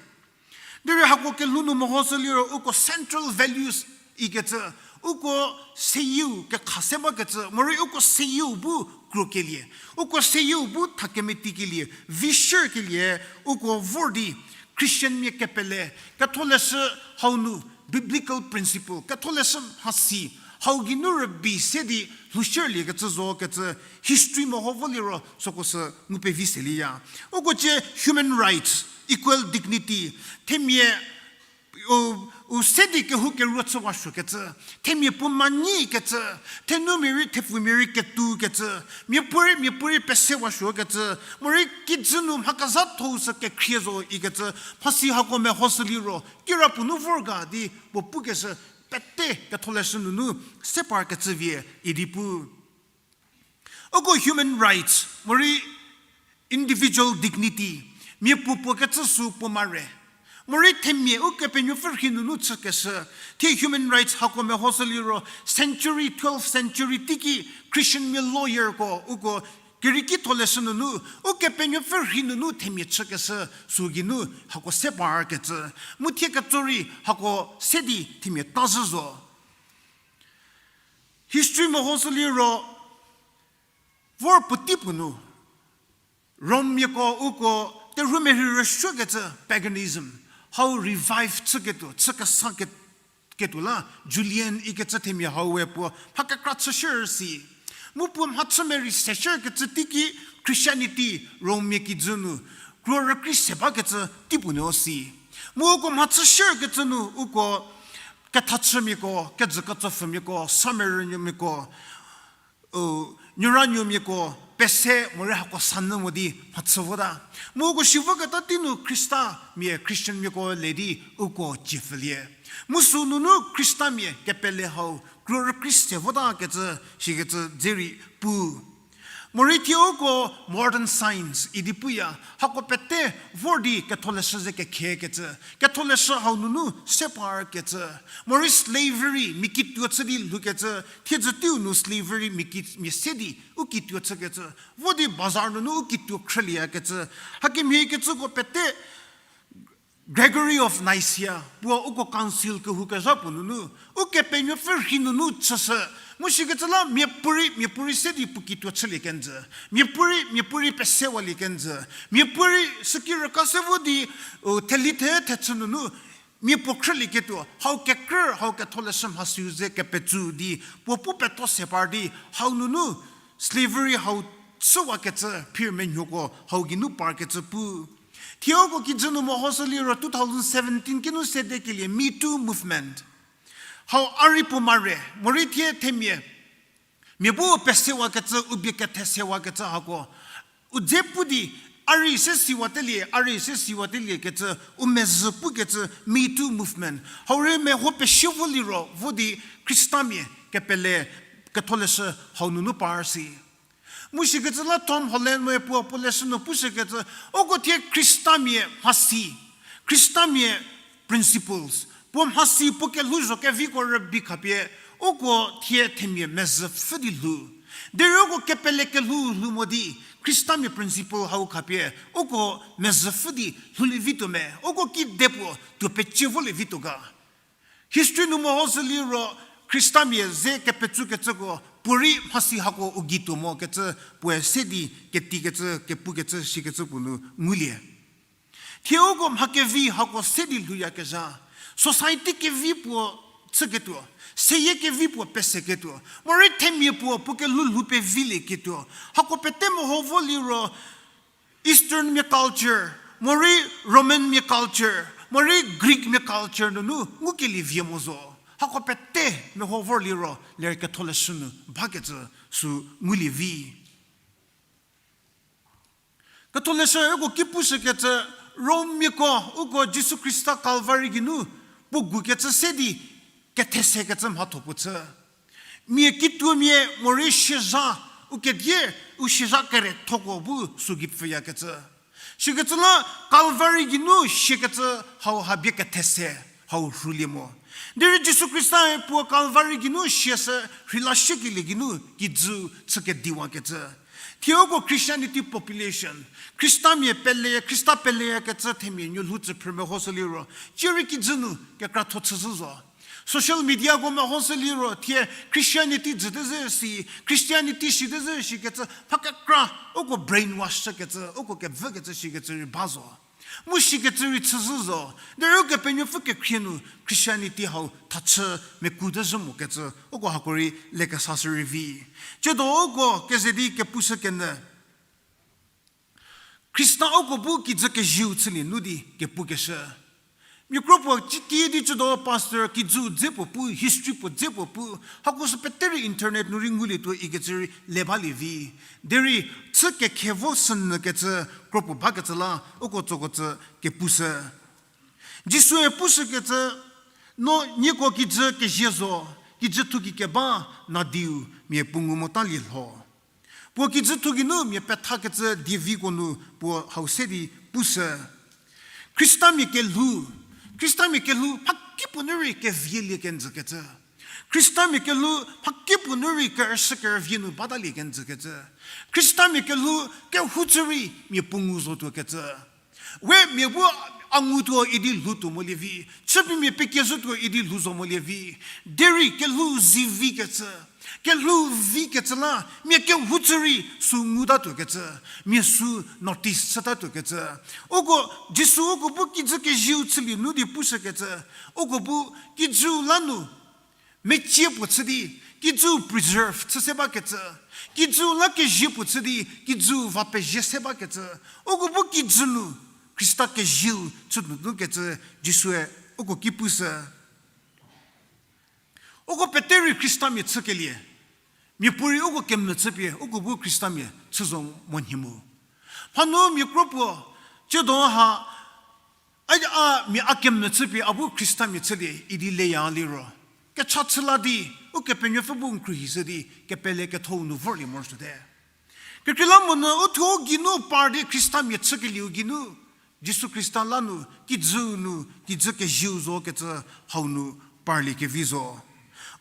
Derei hako kelhou nu mehoshü liro uko central values ikecü, uko seyieu kekha se bakecü, morei uko seyieu bu krokelie, uko seyieu bu tha kemetikelie, vi shürkelie, uko vor di Christianmia kepele, ketholeshü hau nu biblical principle, ketholeshü mhasi, hau geinu rübei se di lhou shürliekecü zokecü history meho vo liro süko sü ngu pevi selieya. Uko cie human rights, equal dignity, themia u, u se di kehoukeruo chüwasuokecü, themia puo manyikecü, thenumia rei thepfumia rei ketukecü, miapuorei miapuorei pesewasuokecü, morei kijü nu mha kezhatho-u sü kekhrie zo ikecü, mhasi hako mehoshü liro, kirapuo nu vor ga di puo pukeshü pete ketholeshü nunu se parkecü vie idi pu. Uko human rights, morei individual dignity, miapuo puokecü sü puo mare. Morei themia Ukepenuopfü rhi nunu chükeshü, thie human rights hako mehoshü liro century, twelfth century teiki Christianmia lawyerko, uko kerieki tholeshü nunu, Ukepenuopfü rhi nunu themia chükeshü sü geinu hako se parkecü. Mu thie ketso rei hako se di themia ta zhü zo. History mehoshü liro, vor puotei puo nu, Rommiako uko terhuo merhei rüsuokecü paganism, hau revive chüketuo, chü kesa ke-, ketuo la, Julian ikecü themia hau we puo mha kekra chüshü si. Mu puo mhachü merhei seshükecü teiki Christianity, Rommia kijü nu, kro rükrei se bakecü teipuo nu si. Mu uko mhachü shükecü nu uko kethachümiako, kejü ketsopfümiako, samerünuomiako, u, nuoranuomiako, pese morei hako sanyü mo di mhachü vota. Mu uko si voketa tei nu Khristamia, Christianmiako le di uko cie pfülie. Mu sü nunu Khristamia kepele hau kro rükrei se votakecü, sikecü dze rei pu. Morei thie uko modern science idi puya, hako pete vor di ketholeshü ze kekhekecü, ketholeshü hau nunu se parkecü, morei slavery mia kituo chü di lhoukecü, thiedzü teiu nu slavery mia ki-, mia se di u kituo chükecü, vo di bazar nunu u kituo khrülieyakecü, hakemhie kecüko pete Gregory of Nyssa puo uko council kehoukezha puo nunu, Ukepenuopfü rhei nunu chüshü, mu sikecü la miapuorei, miapuorei se di puo kituo chülie kenjü, miapuorei, miapuorei pesewalie kenjü, miapuorei süki rüka se vo di, u, theli the thechü nunu, mia puo khrülieketuo, hau kekrü, hau ketholeshü mhasiu ze kepetsü di, puo pu peto se par di, hau nunu slavery hau chüwakecü, phir menuoko hau geinu parkecü pu. Thie uko kijü nu mehoshü liro two thousand seventeen kinu sedekelie Me Too movement. Hau a rei puo mare, morei thie themia mia bu u pesewakecü, u bie kethesewakecü hako u dze pu di, a rei se siwatelie, a rei se siwateliekecü, u mezhü pukecü Me Too movement. Hau rei meho pesie vo liro, vo di Khristamia kepele ketholeshü hau nunu par si. Mu sikecü la Tom Holland-e puo, puo leshü nu pushükecü, uko thie Khristamia mhasi, Khristamia principles, puo mhasi puo kelhou zho keviko rübei khapie, uko thie themia mezhü pfhü di lhou. Derei uko kepele kelhou lhou mo di, Khristamia principle hau khapie, uko mezhü pfhü di lhoulie vituo me, uko kide puo tuo pecie volie vituo ga. History nu mehoshü liro, Khristamia ze kepetsukecüko puorei mhasi hako u gei tuo mokecü, puoe se di ketikecü, kepukecü, sikecü puo nu ngulie. Thie uko mha kevi hako se di lhouyakezha, society kevi puo chüketuo, seyie kevi puo peseketuo, morei themia puo puo kelhou lhou pevilieketuo, hako pete meho vo liro, Easternmia culture, morei Romanmia culture, morei Greekmia culture nunu ngukelie vie mo zo. Hako pete meho vor liro ler ketholeshü nu bakecü sü ngulie vi. Ketholeshü uko ki pushükecü, Rommiako uko Jisu Khrista Calvary geinu puo gukecü se di kethesekecü mhatho puo chü. Mia kituomia morei siazha, u kedie, u siazha kerethoko bu sü gei pfhüyakecü. Sikecü la Calvary geinu siakecü hau ha bie kethese, hau rhulie mo. Derei Jisu Khrista-e puo Calvary geinu siashü rheila siekelie geinu kijü chü kediwakecü. Thie uko Christianity population, Khristamia pele, Khrista peleyakecü themia nuolhou tsüphrü mehoshü liro, cierei kijü nu kekratho chüzhü zo. Social mediako mehoshü liro thie Christianity jüte zhü si, Christianity site zhü sikecü mha kekra, uko brainwash chükecü, uko kevükecü sikecü rei ba zo. Mu sikecü rei chüzhü zo, derei Ukepenuopfü kekhrie nu Christianity hau thachü mekute zhü mokecü, uko hako rei lekesashü rei vi. Tsiedo uko keze di kepushü kenyü. Khrista uko bu kijü kezieu chülie nu di kepukeshü. Mia kro puo ki di tsiedo pastor kijü dze puo pu, history puo dze puo pu, hako sü pete rei internet nu rei ngulietuo ikecü rei le balie vi. Derei chü kekhe vo sünyükecü kro puo bakecü la uko tsoko tsü kepushü. Jisue pushükecü, no nieko kijü kezie zo, kijüthu ki keba nadiu mia pungu motalie lho. Puo kijüthu geinu mia pethakecü dieviko nu puo hau se di pushü. Khristamia kelhou, Khristamia kelhou mhakipuo nu rei kevielie kenjükecü. Khristamia kelhou mhakipuo nu rei kerüshü kerüvie nu batalie kenjükecü. Khristamia kelhou kehoutsü rei mia pungu zotuokecü. We mia bu a ngutuo idi lhoutuo molie vi, chüpie mia pekiezhütuo idi lhou zo molie vi, derei kelhou zivikecü, Kelhou vikecü la, mia kehoutsü rei sü ngutatuokecü, mia sü notice chütatuokecü. Uko, Jisu uko bu kijü kezieu chülie nu di pushükecü, uko bu kijü la nu mecie puo chü di, kijü preserve chü se bakecü, kijü la kezie puo chü di, kijü va pezie se bakecü, uko bu kijü nu Khrista kezieu chü nunu kecü Jisue uko ki pushü. Uko pete rei Khristamia chükelie, miapuorei uko kemvü chüpie uko bu Khristamia chü zo mo nhie mu. Phanu mia kro puo, tsiedo ha, a, a, mia a kemvü chüpie a bu Khristamia chülie idi leya liro, kecha chü la di, Ukepenuopfü bu n khruohishü di kepele kethou nu vorlie morosuote. Kekreilamonyü u thuo geinu par di Khristamia chükelieu geinu, Jisu Khrista la nu kijü nu kijü kezieu zo kecü hau nu parlie kevi zo.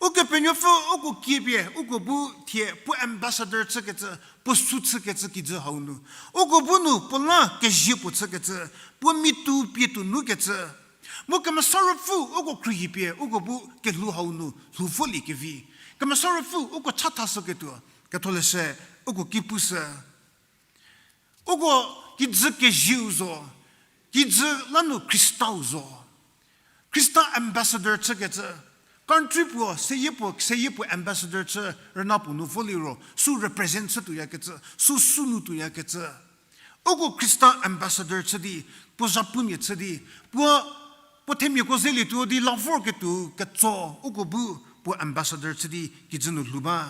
Ukepenuopfü uko kiepie uko bu thie puo ambassador chükecü, puo sü chükecü kijü hau nu, uko bu nu puo la kezie puo chükecü, puo mitu pie tuo nukecü, mu Kemesa Ruopfü uko khruohipie uko bu kelhou hau nu lhou volie kevi, Kemesa Ruopfü uko chathashüketuo, ketholeshü uko ki pushü. Uko kijü kezieu zo, kijü la nu Khristau zo. Khrista ambassador chükecü, country puo seyie puo seyie puo ambassador chü rüna puo nu voliro sü represent chütuoyakecü, sü sü nu tuoyakecü. Uko Khrista ambassador chü di, puo zhapumia chü di, puo, puo themiako zelietuo di la vorketuo ketso, uko bu puo ambassador chü di kijü nu lhou ba.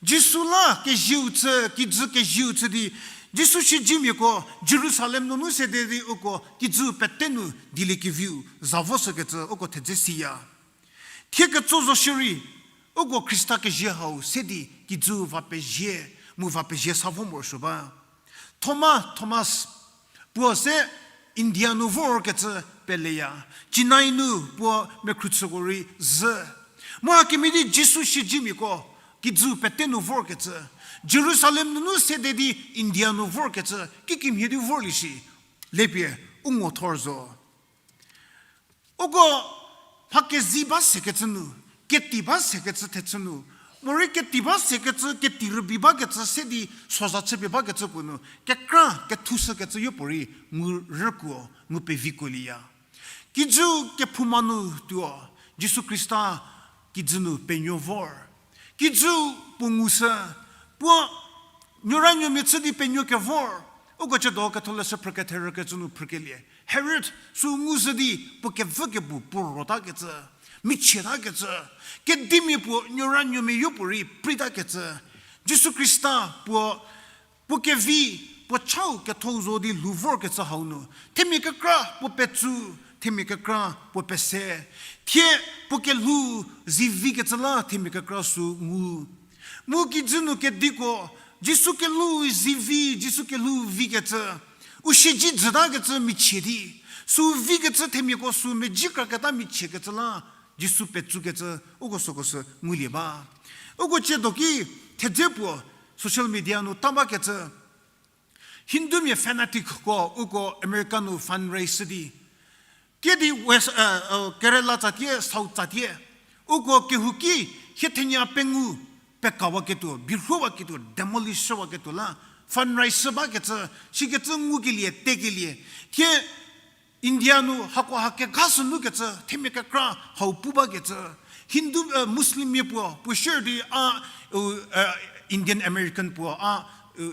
Jisu la kezieu chü, kijü kezieu chü di, Jisu siedzemiako Jerusalem nunu sede di uko kijü pete nu dieliekeviu za voshükecü uko thedze siya. Thie ketso zo shierei, uko Khrista kezie hau se di kijü va pezie, mu va pezie sa vo morosuo ba. Thoma, Thomas, puo se India nu vorkecü peleya, Chennai nu puo mekhruchüko rei zhü. Mu hakemhie di Jisu siedzemiako kijü pete nu vorkecü, Jerusalem nunu sede di India nu vorkecü kikemhie di vorlie shi, lepie u ngo thor zo. Uko mha kezi ba sekecü nu, keti ba sekecü thechü nu, morei keti ba sekecü, keti rübei bakecü se di soza chüpie bakecü puo nu, kekra kethushükecü yopuorei ngu rükuo, ngu pevikuolieya. Kijü kephouma nu tuo, Jisu Khrista kijü nu penuo vor. Kijü puo ngushü, puo nuoranuomia chü di penuo kevor, uko chüdo ketholeshü phrü ketherükecü nu phrükelie. Herod sü ngushü di puo kevü kebu puo rotakecü, michietakecü, kedimia puo nuoranuomia yopuorei preitakecü. Jisu Khrista puo, puo kevi, puo chau kethou zo di lhou vorkecü hau nu, themia kekra puo petsu, themia kekra puo pese, thie puo kelhou zivikecü la themia kekra sü ngu. Mu kijü nu kediko, Jisu kelhou zivi, Jisu kelhou vikecü, u siedzi jütakecü michie di, sü vikecü themiako sü mezhie kraketa michiekecü la, Jisu petsukecü uko süko sü ngulie ba. Uko chiedo ki thedze puo social media nu ta bakecü, Hindumia fanaticko uko America nu fundraise di, kie di West, Kerala tsatie, South tsatie, uko kehouki hie thenie pengou pekawaketuo, birhowaketuo, demolish shüwaketuo la fundraise bakecü, sikecü ngukelie, tekelie, thie India nu hako ha kekha sü nukecü, themia kekra hau pu bakecü, Hindu, Muslimmia puo, puo share di a, Indian American puo a,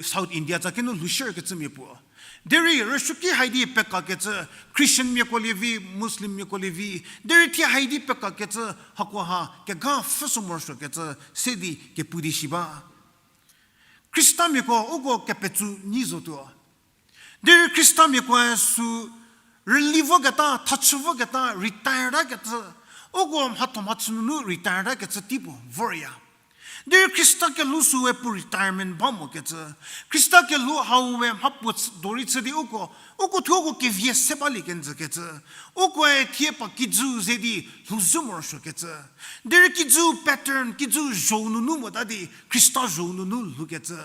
South India tsakinu lhou sharekecümia puo. Derei rüsuoki hai di pekakecü, Christianmiako lievi, Muslimmiako lievi, derei thie hai di pekakecü, hako ha kekha pfhüsü morosuokecü se di kepu di shi ba. Khristamiako uko kepetsu nyi zotuo. Derei Khristamiakoe sü rüli voketa, thachü voketa, retire takecü, uko mhatho mhachü nunu retire takecü tei puo vorya. Derei Khrista kelhou süe puo retirement ba mokecü, Khrista kelhou hau we mhapuo dorei chü di uko, uko thuo uko kevie se balie kenjükecü, ukoe thie pa kijü ze di lhouzhü morosuokecü. Derei kijü pattern, kijü zhou nunu mota di Khrista zhou nunu lhoukecü.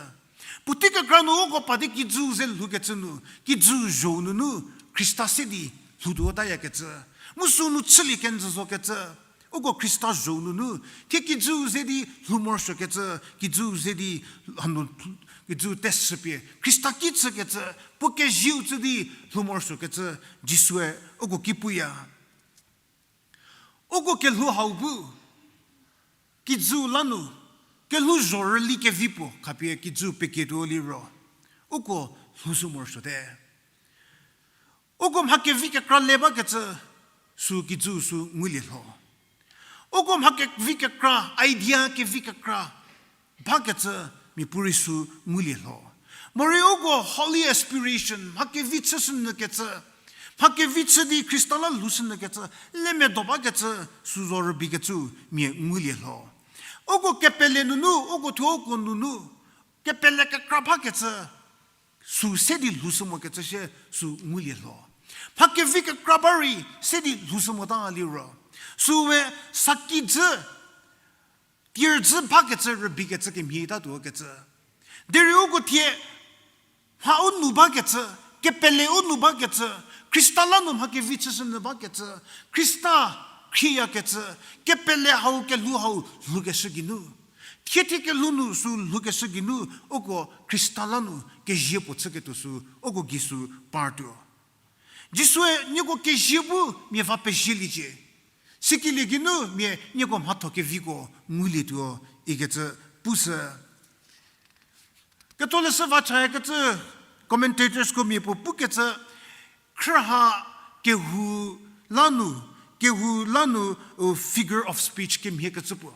Puotei kekra nu uko pa di kijü ze lhoukecü nu, kijü zhou nunu Khrista se di lhoutuotayakecü. Mu sünu chülie kenjü zokecü. Uko Khrista zho nunu, thie kijüu ze di lhou morosuokecü, kijüu ze di hanu, kijüu teshüpie Khrista ki chükecü, puo kezieu chü di lhou morosuokecü, Jisue uko ki puya. Uko kelhou hau bu, kijüu la nu, kelhou zho rüli kevi puo khapie kijüu peketuo liro, uko lhoushü morosuote. Uko mha kevi kekra le bakecü, sü kijüu sü ngulie lho. Uko mha kevi kekra, idea kevi kekra bakecü, miapuorei sü ngulie lho. Morei uko holy aspiration, mha kevi chüshünyükecü, mha kevi chü di Khrista la lhoushünyükecü, le medo bakecü, sü zo rübei kecü mia ngulie lho. Uko kepele nunu, uko thuo uko nunu, kepele kekra bakecü, sü se di lhoushü mokecü shie sü ngulie lho. Mha kevi kekra ba rei se di lhoushü mota liro, süe sakijü, tierüzhü bakecü rübeikecü kemhie tatuo kecü. Derei uko thie, mha u nu bakecü, kepele u nu bakecü, Khrista la nu mha kevi chüshünyü bakecü, Khrista khriyakecü, kepele hau kelhou hau lhoukeshü geinu, thie thie kelhou nu sü lhoukeshü geinu, uko Khrista la nu kezie puo chüketuo sü, uko gei sü partuo. Jisue nieko kezie bu mia va pezieliecie. Sikelie geinu mia nieko mhatho keviko ngulietuo ikecü pushü. Ketholeshü va chayakecü commentatorsko mia puo pukecü, khrüha kehou la nu, kehou la nu, u figure of speech kemhiekecü puo,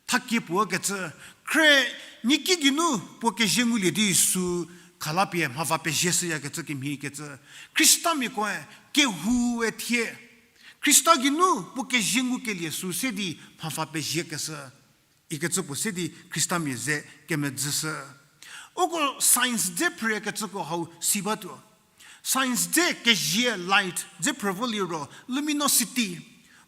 thakie puo kecü, khrü nieki geinu puo kezie ngulie di sü khalapie mha va pezie shüyakecü kemhiekecü. Khristamiakoe kehoue thie Khrista geinu puo kezie ngukelie sü se di mha va peziekeshü ikecü puo se di Khristamia ze kemedzüshü. Uko science dze phrükecüko hau si batuo. Science dze kezie light dze phrü vo liro luminosity.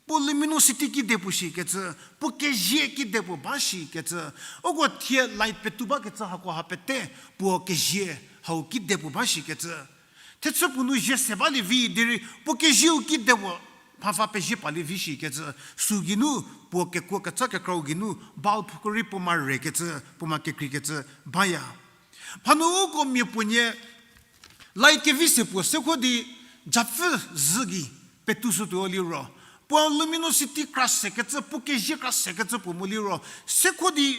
Puo luminosity kide puo shikecü, puo kezie kide puo ba shikecü. Uko thie light petou bakecü hako ha pete puo kezie hau kide puo ba shikecü. Thechü puo nu zie se balie vi derei puo kezieu kide puo mha va pezie palie vi shikecü. Sü geinu puo kekuo ketsa kekrau geinu bulbko rei puo ma rekecü, puo ma kekreikecü baya. Mhanu uko mia puo nie light kevi se puo sekho di japfü zhü gei petou shütuo liro, puo luminosity kra sekecü, puo kezie kra sekecü puo mo liro, sekho di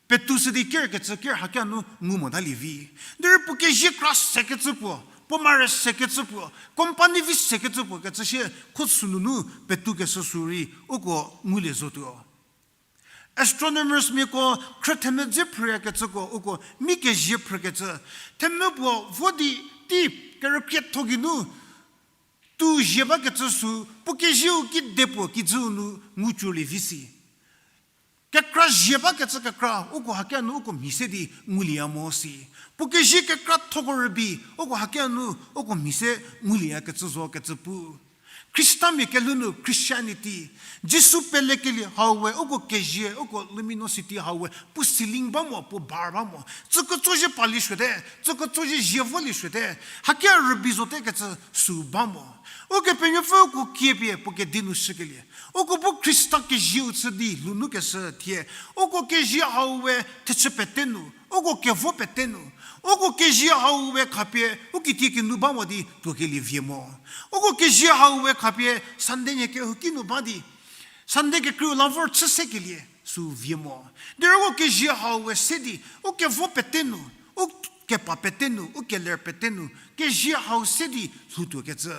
petou shü di ker kecü ker hakia nu ngu motalie vi. Derei puo kezie kra sekecü puo, puo mare sekecü puo, company vi sekecü puo kecü sie kho sünunu petoukeshü sü rei uko ngulie zotuo. Astronomersmiako khrü themvü dze phrüyakecüko uko mi kezie phrükecü, themvü puo vo di tei kerükrietho geinu tuo zie bakecü sü puo kezieu kide puo kijüu nu ngucülie vi si. Kekra zie bakecü kekra uko hakia nu uko mhi se di ngulieya mo si. Puo kezie kekra thoko rübei uko hakia nu uko mhi se ngulieyakecü zo kecü pu. Khristamia kelhou nu Christianity, Jisu pelekelie hau we uko kezie, uko luminosity hau we puo ceiling ba mo, puo bar ba mo. Tsüketso zie palie suote, tsüketso zie zie volie suote, hakia rübei zote kecü sü ba mo. Ukepenuopfü uko kiepie puo kedi nu shükelie, uko bu Khrista kezieu chü di lhounukeshü thie, uko kezie hau we thechü pete nu, uko kevo pete nu, uko kezie hau we khapie u kitie kinu ba mo di tuokelie vie mo. Uko kezie hau we khapie Sunday nie kehouki nu ba di, Sunday kekreiu la vor chü sekelie sü vie mo. Derei uko kezie hau we se di, u kevo pete nu, u kepa pete nu, u keler pete nu kezie hau se di lhoutuokecü.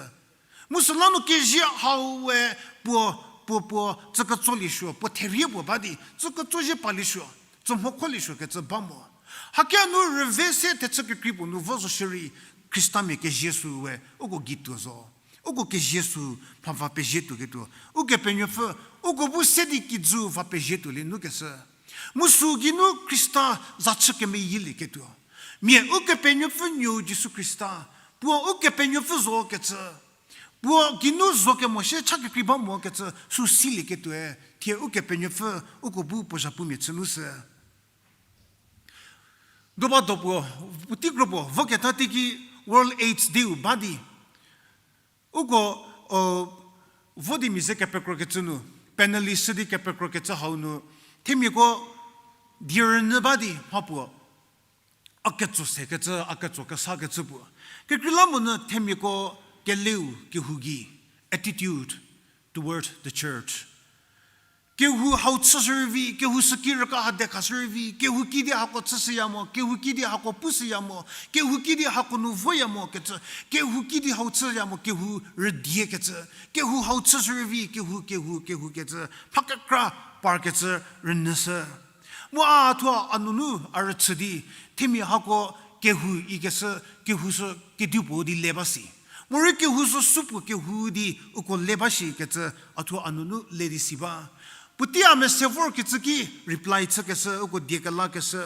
Mu süla nu kezie hau we puo, puo, puo tsüketsolie suo, puo therie puo ba di tsüketso zie palie suo, tsü mhokholie suo kecü ba mo. Hakia nu rüve se thechü kekrei puo nu vo zo shierei, Khristamia kezie sü we uko gei tuo zo. Uko kezie sü mha va pezie tuoketuo. Ukepenuopfü uko bu se di kijü va pezie tuolie nukeshü. Mu sü geinu Khrista za chü kemeyielieketuo. Mia Ukepenuopfü Nuou Jisu Khrista, puo Ukepenuopfü zo kecü, puo geinu zo kemo shie cha kekrei ba mo kecü sü silieketuoe thie Ukepenuopfü uko bu puo zhapumia chü nu sü. Doba do puo, puotei kro puo voketa teiki World AIDS Day-u ba di, uko, o, vo di mia ze kepekrokecü nu, panelist di kepekrokecü hau nu, themiako die rünyü ba di mhapuo a ketso sekecü, a ketso kesakecü puo. Kekreilamonyü themiako keleu kehou gei, attitude toward the church. Kehou hau chüshü rei vi, kehou süki rüka ha de khashü rei vi, kehou kidi hako chüshüya mo, kehou kidi hako pushüya mo, kehou kidi hako nu voya mo kecü, kehou kidi hau chüya mo, kehou rüdiekecü, kehou hau chüshü rei vi, kehou, kehou, kehou kecü, mha kekra parkecü rünyüshü. Mu a thuo a nunu a rüchü di, themia hako kehou ikeshü, kehou sü kedipuo di le ba si. Morei kehou sü supuo kehou di uko le ba shikecü a thuo a nunu le di si ba. Puotei a mese vorkecü ki reply chükeshü, uko die kelakeshü.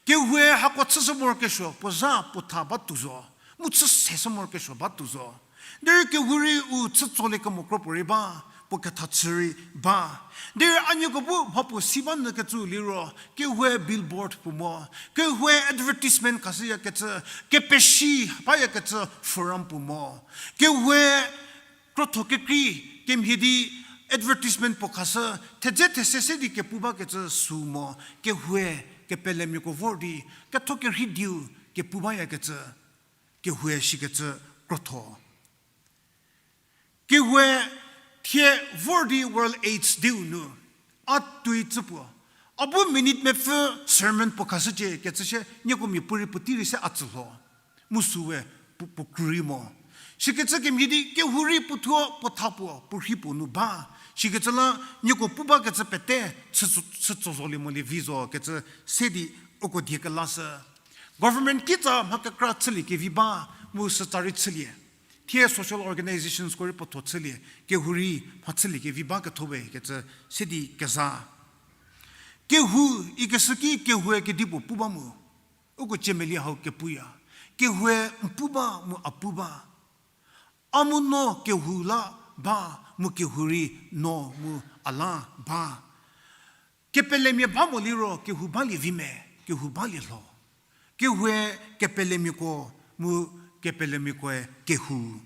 Kehoue hako chüshü morokesuo, puo zha puo tha batuo zo. Mu chü seshü morokesuo batuo zo. Derei kehou rei u chü tsolie kemo kro puorei ba, puo ketha chü rei ba. Derei a nieko bu mhapuo si ba nyü kecü liro, kehoue billboard puo mo, kehoue advertisement khashüyakecü, kepeshi bayakecü forum puo mo. Kehoue krotho kekrei kemhie di advertisement puo khashü, thedze these se di kepu bakecü sü mo, kehoue kepelemiako vor di, ketho kerhei dieu kepu bayakecü, kehoue shikecü krotho. Kehoue thie vor di World AIDS Day-u nu, a tuoi tsü puo, a bu minute mepfü sermon puo khashücie kecü shie, nieko mia puorei puotei rei se a tsü lho. Mu süwe pu-, puo krü rei mo. Shikecü kemhie di kehou rei puothuo puo tha puo, puo rhei puo nu ba. Shikecü la nieko pu bakecü pete, chü tso-, chü tso zolie molie vi zo kecü se di uko die kelashü. Government kitsa mha kekra chüliekevi ba, mu sütsa rei chülie. Thie social organizations ko rei puotho chülie, kehou rei mha chüliekevi ba ketho we kecü se di keza. Kehou ikeshü ki kehoue kedipuo pu ba mu, uko ciemelie hau kepuya. Kehoue n pu ba mu a pu ba. A mu no kehou la ba, mu kehou rei no mu a la ba. Kepelemia ba mo liro kehou balie vi me, kehou balie lho. Kehoue kepelemiako mu kepelemiakoe kehou.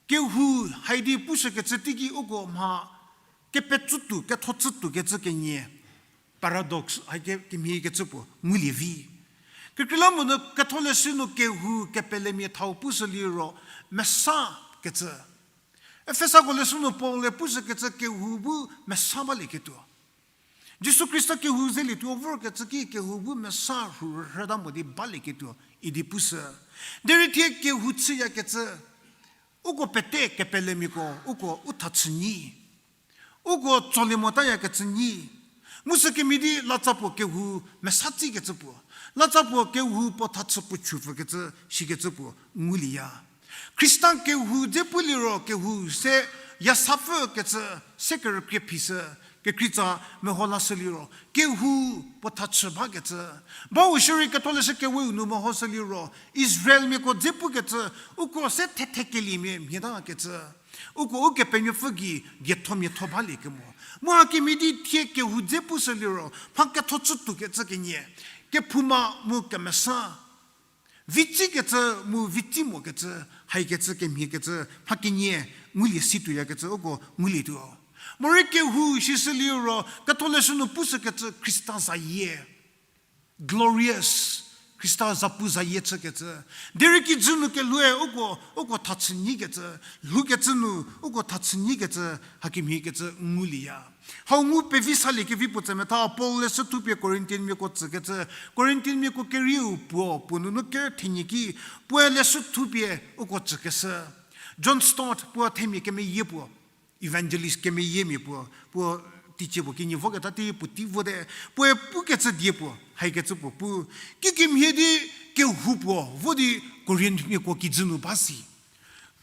Kehou haidi pushükecü teiki uko mha kepetsütuo, kethotsütuo kecü kenie. Paradox, haike kemhie kecü puo ngulie vi. Kekreilamonyü Ketholeshü nu kehou kepelemia thau pushü liro mesa kecü. Efesako leshü nu Paul-e pushükecü kehou bu mesa balieketuo. Jisu Khrista kehou zelietuo vorkecü ki kehou bu mesa rhu rhüta mo di balieketuo idi pushü. Derei thie kehou chüyakecü, uko pete kepelemiako, uko u thachü nyi. Uko tsolie motayakecü nyi. Mu sükemhie di latsa puo kehou mesa tsikecü puo. Latsa puo kehou puo thachü puo chupfükecü, shikecü puo ngulieya. Khrista kehou dze pu liro kehou se yasapfükecü, se kerükrie phishü, kekreitsa meho lashü liro, kehou puo thachü bakecü. Bau shierei Ketholeshü Kewe-u nu mehoshü liro, Israelmiako dze pukecü, uko se thethe keliemia mhietakecü. Uko Ukepenuopfü gei diethomiatho baliekemo. Mu hakemhie di thie kehou dze pushü liro, mha kethotsütuokecü kenie. Kephouma mu kemesa. Vitsikecü mu vitsi mokecü, haikecü kemhiekecü, mha kenie ngulie situoyakecü uko ngulietuo. Morei kehou shishü liro, Ketholeshü nu pushükecü Khrista zayie. Glorious, Khrista zapu zayie chükecü. Derei kijü nu kelhoue uko, uko thachü nyikecü, lhoukecü nu uko thachü nyikecü, hakemhiekecü ngulieya. Hau ngu pevi saliekevi puo tsemetha, Paul leshü thupie Corinthianmiako tsükecü, Corinthianmiako kerieu puo, puo nunu ker thenie ki, puoe leshü thupie uko tsükeshü. John Stott puo themia kemeyie puo, evangelist kemeyiemia puo, puo teicie puo kinyi voketa tei puotei vote, puoe pukecü die puo, haikecü puo pu, kikemhie di kehou puo vo di Corinthianmiako kijü nu ba si.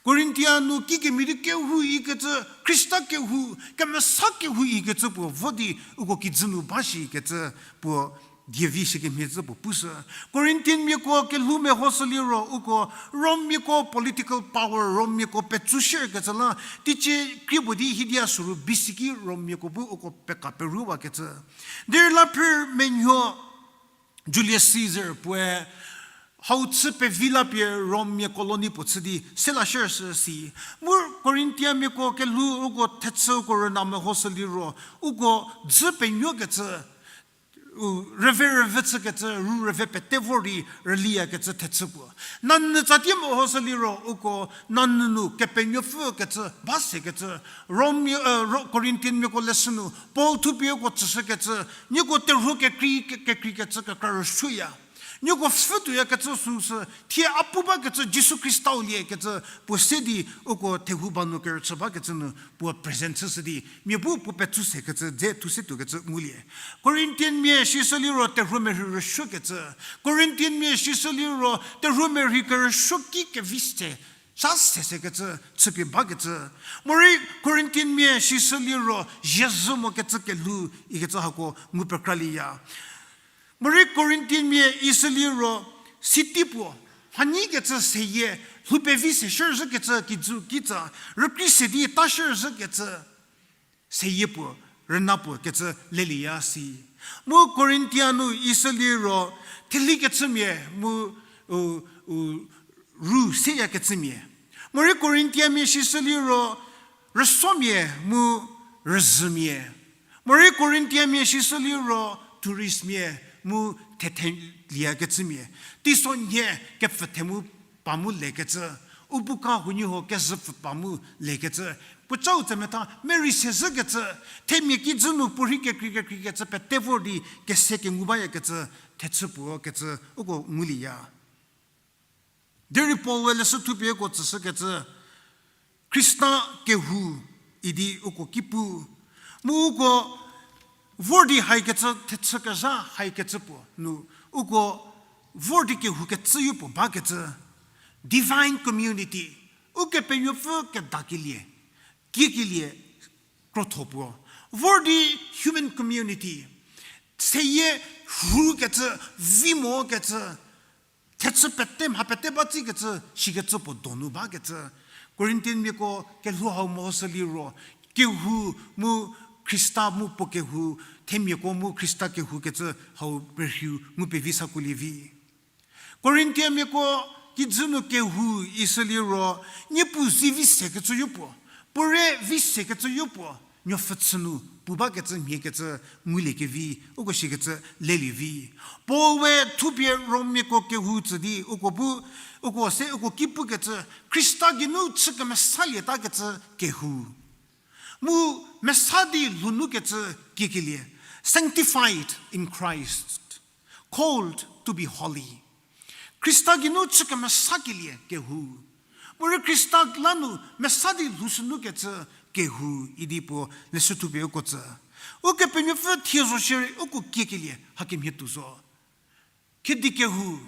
Corinthian nu kikemhie di kehou ikecü, Khrista kehou, kemesa kehou ikecü puo vo di uko kijü nu ba shikecü puo dievi shikemhie cü puo pushü. Corinthianmiako kelhou mehoshü liro uko Rommiako political power, Rommiako petsu shierkecü la, teicie krie puo di hidia süru B C ki Rommiako bu uko peka peruwakecü. Derei la phir menuo Julius Caesar puoe hau chü pevi la pie Rommia colony puo chü di sela shürshü si. Mu Korintiamiako kelhou uko thechü uko rüna mehoshü liro, uko dzü penuokecü, u, rüve rüve chükecü, ru rüve pete vor di rüliyakecü thechü puo. Nanyü tsatie mehoshü liro, uko nanyü nu Kepenuopfü kecü ba sekecü, Rom, e, Ro-, Korintiamiako leshü nu Paul thupie uko tsüshükecü, nieko terhuo kekrei, ke-, kekreikecü kekra rüsuoya. Nieko pfhü tuoyakecü süsü, thie a pu bakecü Jisu Khristau liekecü puo se di uko thehou ba nu kerüchü bakecü nu puo present chüshü di, mia bu puo petsu sekecü, dze thu se tuokecü ngulie. Korintiamia sishü liro terhuo merhei rüsuokecü. Korintiamia sishü liro terhuo merhei kerüsuo ki kevi se, sa se sekecü, chüpie bakecü. Morei Korintiamia sishü liro, ziezhü mokecü kelhou ikecü hako ngu pekralieya. Morei Korintiamia ishü liro, city puo, mhanyikecü seyie, lhou pevi se shürüzhükecü kijü kitsa, rükrei se di ta shürüzhükecü seyie puo, rüna puo kecü lelieya si. Mu Korintia nu ishü liro, thelikecümia mu, u, u, ru seyakecümia. Morei Korintiamia sishü liro, rüsomia mu rüzhümia. Morei Korintiamia sishü liro, touristmia mu thetheliyakecümia. Teisonhie kepfü the mu pa mu lekecü. U bu ka huoniehuo kezhü pfü pa mu lekecü. Puocau tsemetha merei sezhükecü. Themia kijü nu puorhi kekrei kekreikecü pete vor di kese kengu bayakecü. Thechü puo kecü uko ngulieya. Derei Paul we leshü thupie uko tsüshükecü, Khrista kehou idi uko ki pu. Mu uko vor di haikecü, thechü kezha haikecü puo nu, uko vor di kehou kecüyo puo bakecü, divine community, Ukepenuopfü kedakelie, kiekelie, krotho puo. Vor di human community, seyie rhukecü, vi mokecü, thechü pete, mha pete ba tsikecü, shikecü puo donu bakecü. Korintiamiako kelhou hau mehoshü liro, kehou mu Khrista mu puo kehou, themiako mu Khrista kehou kecü hau perhiu ngu pevi sakuolie vi. Korintiamiako kijü nu kehou ishü liro, Niepuu zivi sekecüyo puo, puo re vi sekecüyo puo, nuopfhü chü nu pu bakecü mhiekecü nguliekevi, uko shikecü lelie vi. Paul we thupie Romiako kehou tsü di uko bu, uko se uko ki pukecü, Khrista geinu chü kemesalieta kecü kehou. Mu mesa di lhounukecü kiekelie, sanctified in Christ, called to be holy. Khrista geinu chü kemesakelie kehou. Morei Khrista la nu mesa di lhoushünukecü kehou idi puo leshü thupie uko tsü. Ukepenuopfü thie zo shierei uko kiekelie hakemhie tuo zo. Khedi kehou,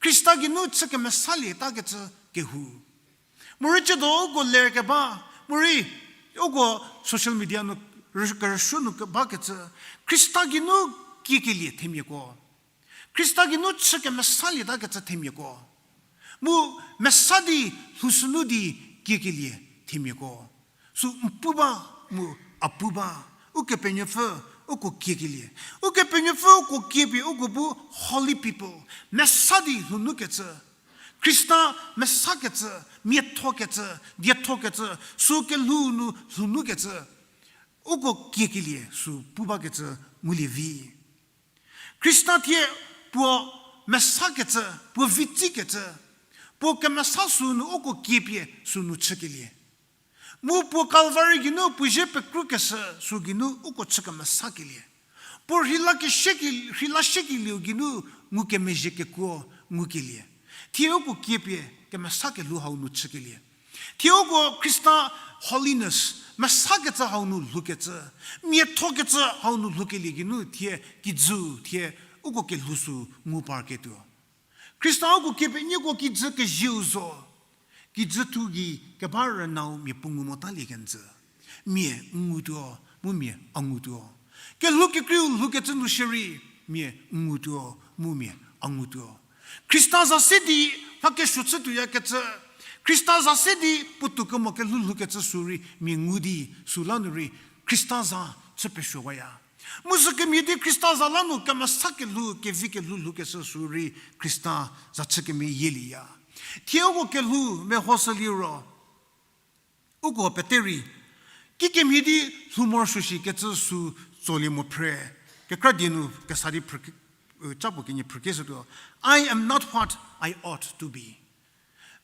Khrista geinu chü kemesalieta kecü kehou. Morei ciedo uko lerkeba, morei uko social media nu rü-, kerüsuo nu kebakecü, Khrista geinu kiekelie themiako. Khrista geinu chü kemesalieta kecü themiako. Mu mesa di lhoushünu di kiekelie themiako. Sü n pu ba mu a pu ba, Ukepenuopfü uko kiekelie. Ukepenuopfü uko kiepie uko bu holy people, mesa di lhounukecü. Khrista mesakecü, miathokecü, diathokecü, sü kelhou nu lhounukecü. Uko kiekelie sü pu bakecü ngulie vi. Khrista thie puo mesakecü, puo vitsikecü, puo kemesa sü nu uko kiepie sü nu chükelie. Mu puo Kalvari geinu puo zie pekrukeshü sü geinu uko chü kemesakelie. Puo rheila keshüke-, rheila shükelieu geinu ngukemezhie kekuo ngukelie. Thie uko kiepie kemesa kelhou hau nu chükelie. Thie uko Khrista holiness, mesakecü hau nu lhoukecü, miathokecü hau nu lhoukelie geinu thie kijü, thie uko kelhou sü ngu parketuo. Khrista uko kiepie nieko kijü kezieu zo. Kijü thu gei keba rünau mia puo ngu motalie kenjü. Mia n ngutuo, mu mia a ngutuo. Kelhou kekreiu lhoukecü nu shierei, mia n ngutuo, mu mia a ngutuo. Khrista za se di mha kesuo chütuoyakecü, Khrista za se di puotou kemo kelhou lhoukecü sü rei mia ngu di, süla nu rei Khrista za chü pesuowaya. Mu sükemhie di Khrista za la nu kemesa kelhou, kevi kelhou lhoukeshü sü rei Khrista za chü kemeyie liya. Thie uko kelhou mehoshü liro, uko pete rei kikemhie di lhou morosuo shikecü sü tsolie mo phre. Kekra die nu kesa di phrü-, u, ca puo kenie phrükeshütuo. I am not what I ought to be.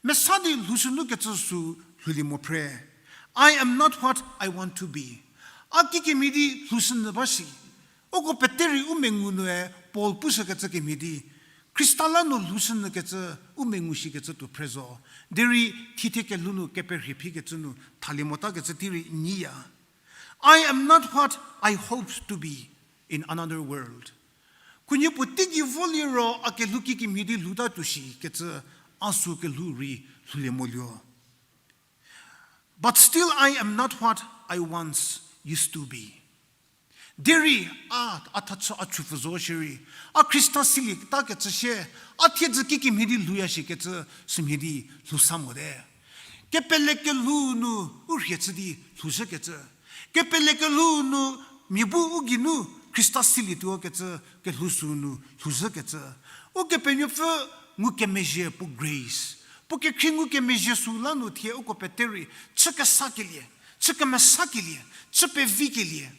Mesa di lhoushü nukecü sü lhoulie mo phre. I am not what I want to be. A kikemhie di lhoushü nyü ba shi. Uko pete rei u mengu nue Paul pushükecü kemhie di, Khrista la nu lhoushü nyükecü u mengu shikecü tuo phre zo. Derei thiethie kelhou nu keperhie phikecü nu thalie motakecü tei rei nyiya. I am not what I hoped to be in another world. Khunhie puo teigei vo liro a kelhou kikemhie di lhouta tuo shikecü a sü kelhou rei lhoulie moluo. But still, I am not what I once used to be. Derei a, a thachü a chüpfü zo shierei, a Khrista silie takecü shie, a thiedzü kikemhie di lhouya shikecü sümhie di lhou sa mote. Kepelekelhou nu u rhie chü di lhouzhükecü. Kepelekelhou nu mia bu u geinu Khrista silietuo kecü kelhou sü nu lhouzhükecü. Ukepenuopfü ngukemezhie puo grace, puo kekhrie ngukemezhie sü la nu thie uko pete rei chü kesakelie, chü kemesakelie, chü pevikelie.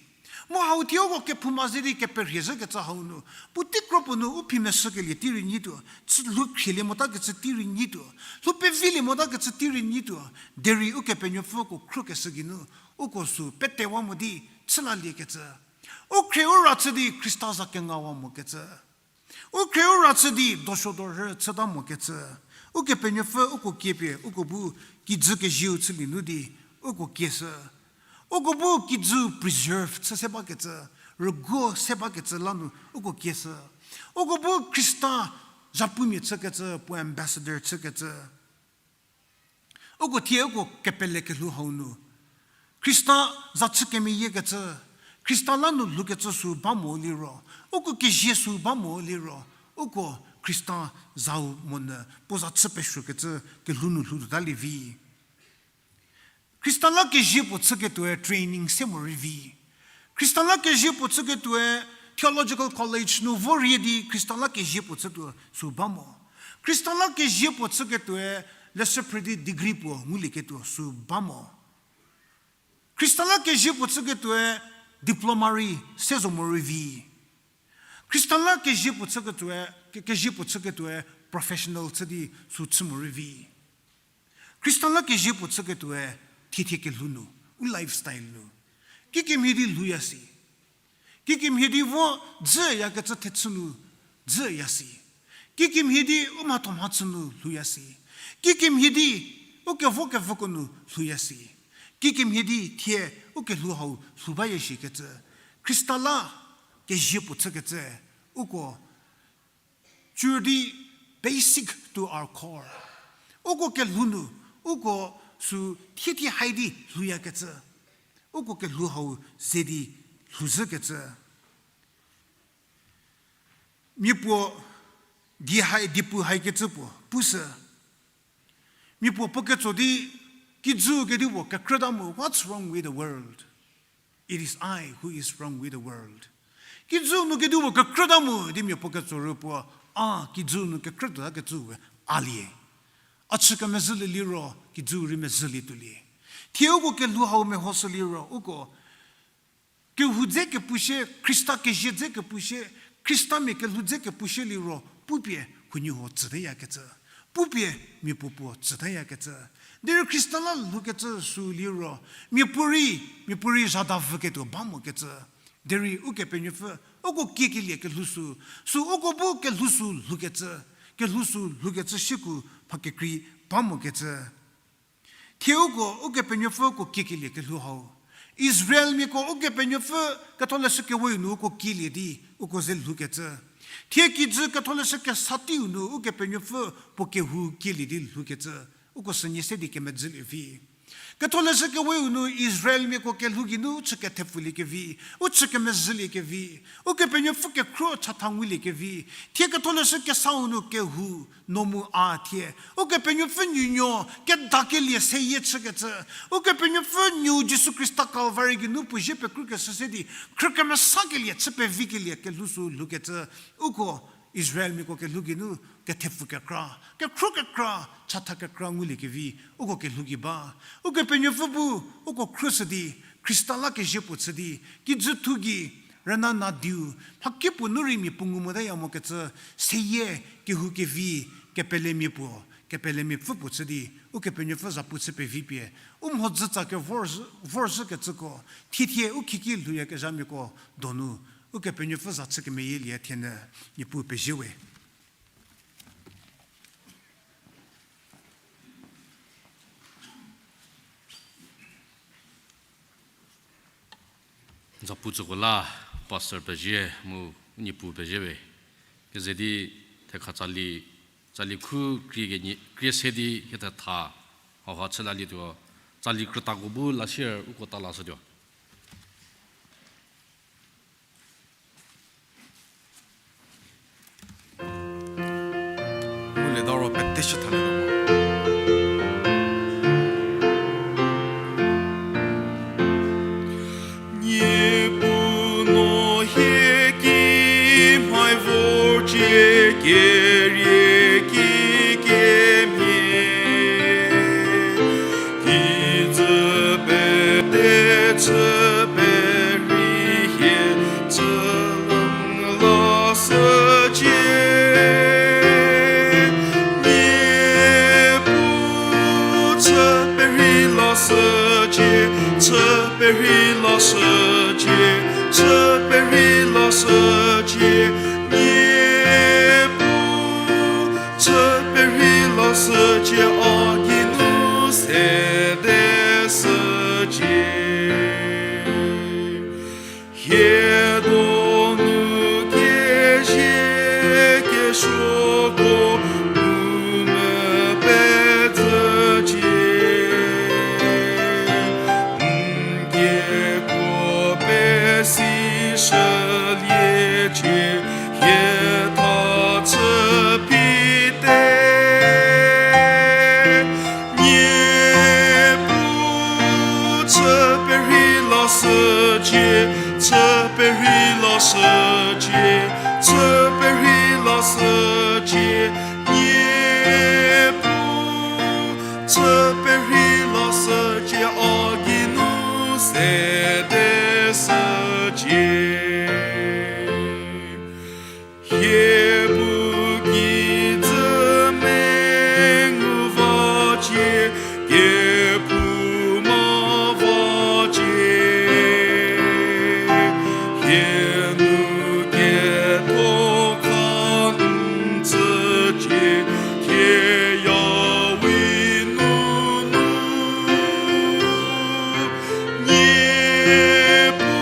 Mu hau thie uko kephouma ze di keperhie zhükecü hau nu, puotei kro puo nu u phi meshükelie tei rei nyituo, chü lhou khrielie motakecü tei rei nyituo, lhou pevilie motakecü tei rei nyituo, derei Ukepenuopfü uko khrükeshü geinu, uko sü petewa mo di chü laliekecü. U khrie u ra chü di Khrista za kengawa mokecü. U khrie u ra chü di dosuo dorhü chüta mokecü. Ukepenuopfü uko kiepie uko bu kijü kezieu chülie nu di uko kieshü. Uko bu kijü preserve chü se bakecü, rüguo se bakecü la nu uko kieshü. Uko bu Khrista zhapumia chükecü, puo ambassador chükecü. Uko thie uko kepelekelhou hau nu Khrista za chü kemeyiekecü, Khrista la nu lhoukecü sü ba mo liro, uko kezie sü ba mo liro, uko Khrista zau monyü puo za chü pesuokecü kelhou nu lhoutuotalie vi. Khrista la kezie puo chüketuoe training se morei vi. Khrista la kezie puo chüketuoe theological college nu vo rie di Khrista la kezie puo chütuo sü ba mo. Khrista la kezie puo chüketuoe leshü phrü di degree puo ngulieketuo sü ba mo. Khrista la kezie puo chüketuoe diploma rei se zo morei vi. Khrista la kezie puo chüketuoe, ke-, kezie puo chüketuoe professional chü di sü chü morei vi. Khrista la kezie puo chüketuoe thiethie kelhou nu, u lifestyle nu kikemhie di lhouya si. Kikemhie di vo dzüyakecü thechü nu dzüya si. Kikemhie di u mhatho mhachü nu lhouya si. Kikemhie di u kevokevüko nu lhouya si. Kikemhie di thie u kelhou hau lhou baya shikecü. Khrista la kezie puo chükecü uko cü di basic to our core. Uko kelhou nu, uko sü thiethie hai di lhouyakecü. Uko kelhou hau ze di lhouzhükecü. Mia puo di hai, dipu haikecü puo pushü. Mia puo puo ketso di, kijü kedipuo kekrüta mu, what's wrong with the world? It is I who is wrong with the world. Kijü nu kedipuo kekrüta mu di mia puo ketso rü puo, a kijü nu kekrütuotakecü we a lie. A chü kemezhülie liro kijü rei mezhülietuolie. Thie uko kelhou hau mehoshü liro uko kehou dze kepushie, Khrista kezie dze kepushie, Khristamia kelhou dze kepushie liro pupie huoniehuo tsüteyakecü, pupie mia puo puo tsüteyakecü. Derei Khrista la lhoukecü sü liro miapuorei, miapuorei zhada vüketuo ba mokecü. Derei Ukepenuopfü uko kiekelie kelhou sü, sü uko bu kelhou sü lhoukecü, kelhou sü lhoukecü shieku mha kekrei ba mokecü. Thie uko Ukepenuopfü uko kiekelie kelhou hau, Israelmiako Ukepenuopfü ketholeshü kewe-u nu uko kielie di uko ze lhoukecü. Thie kijü ketholeshü kesa teiu nu Ukepenuopfü puo kehou kielie di lhoukecü. Uko sünie se di kemedzülie vi. Ketholeshü Keweu nu Israelmiako kelhou geinu u chü kethepfulie kevi, u chü kemezhülie kevi, Ukepenuopfü kekhruo chatha ngulie kevi, thie Ketholeshü Kesau nu kehou, no mu a thie, Ukepenuopfü nuonuo kedakelie seyie chükecü, Ukepenuopfü nuo Jisu Khrista Kalvari geinu puo zie pekrükeshü se di, khrü kemesakelie chü pevikelie kelhou sü lhoukecü, uko Israelmiako kelhou geinu kethepfu kekra, kekhruo kekra, chatha kekra ngulie kevi, uko kelhou gei ba. Ukepenuopfü bu, uko khruoshü di, Khrista la kezie puo chü di, kijüthu gei, rüna nadiu, mhakipuo nu rei mia puo ngu motaya mokecü, seyie, kehou kevi, kepelemia puo, kepelemiapfü puo chü di, Ukepenuopfü zapu chü pevi pie, u mhodzütsa kevor, vorzhükecüko, thiethie u khieki lhouyakezhamiako donu, Ukepenuopfü za chü kemeyielie thienü, Niepuu pezie we. Zapu tsüko la, Pastor pezie mu Niepuu pezie we. Keze di thekha tsali, tsali khu krie kenie, krie se di hie thetha, hauha chü lalietuo, tsali krütako bu la sier uko ta lashütuo. Mu le daro pete shü tha le daro. Niepuu no hie ki mhai vorcie kerie ki kemhie. Kijü pete chü perei hie chü lashücie. Niepuu chü perei lashücie, chü perei lashücie, chü perei lashücie. Niepuu chü perei lashücie, a geinu sede shücie. Hie donu kezie kesuoko u mepedzücie. N kekuo pesishüliecie, hie tha chü pite. Niepuu chü perei lashücie, chü perei lashücie, chü perei lashücie. Niepuu chü perei lashücie, a geinu sede shücie. Hie bu kijü mengu vacie, kephouma vacie. Hie nu ketho kha n tsücie, hie ya wi nunu. Niepuu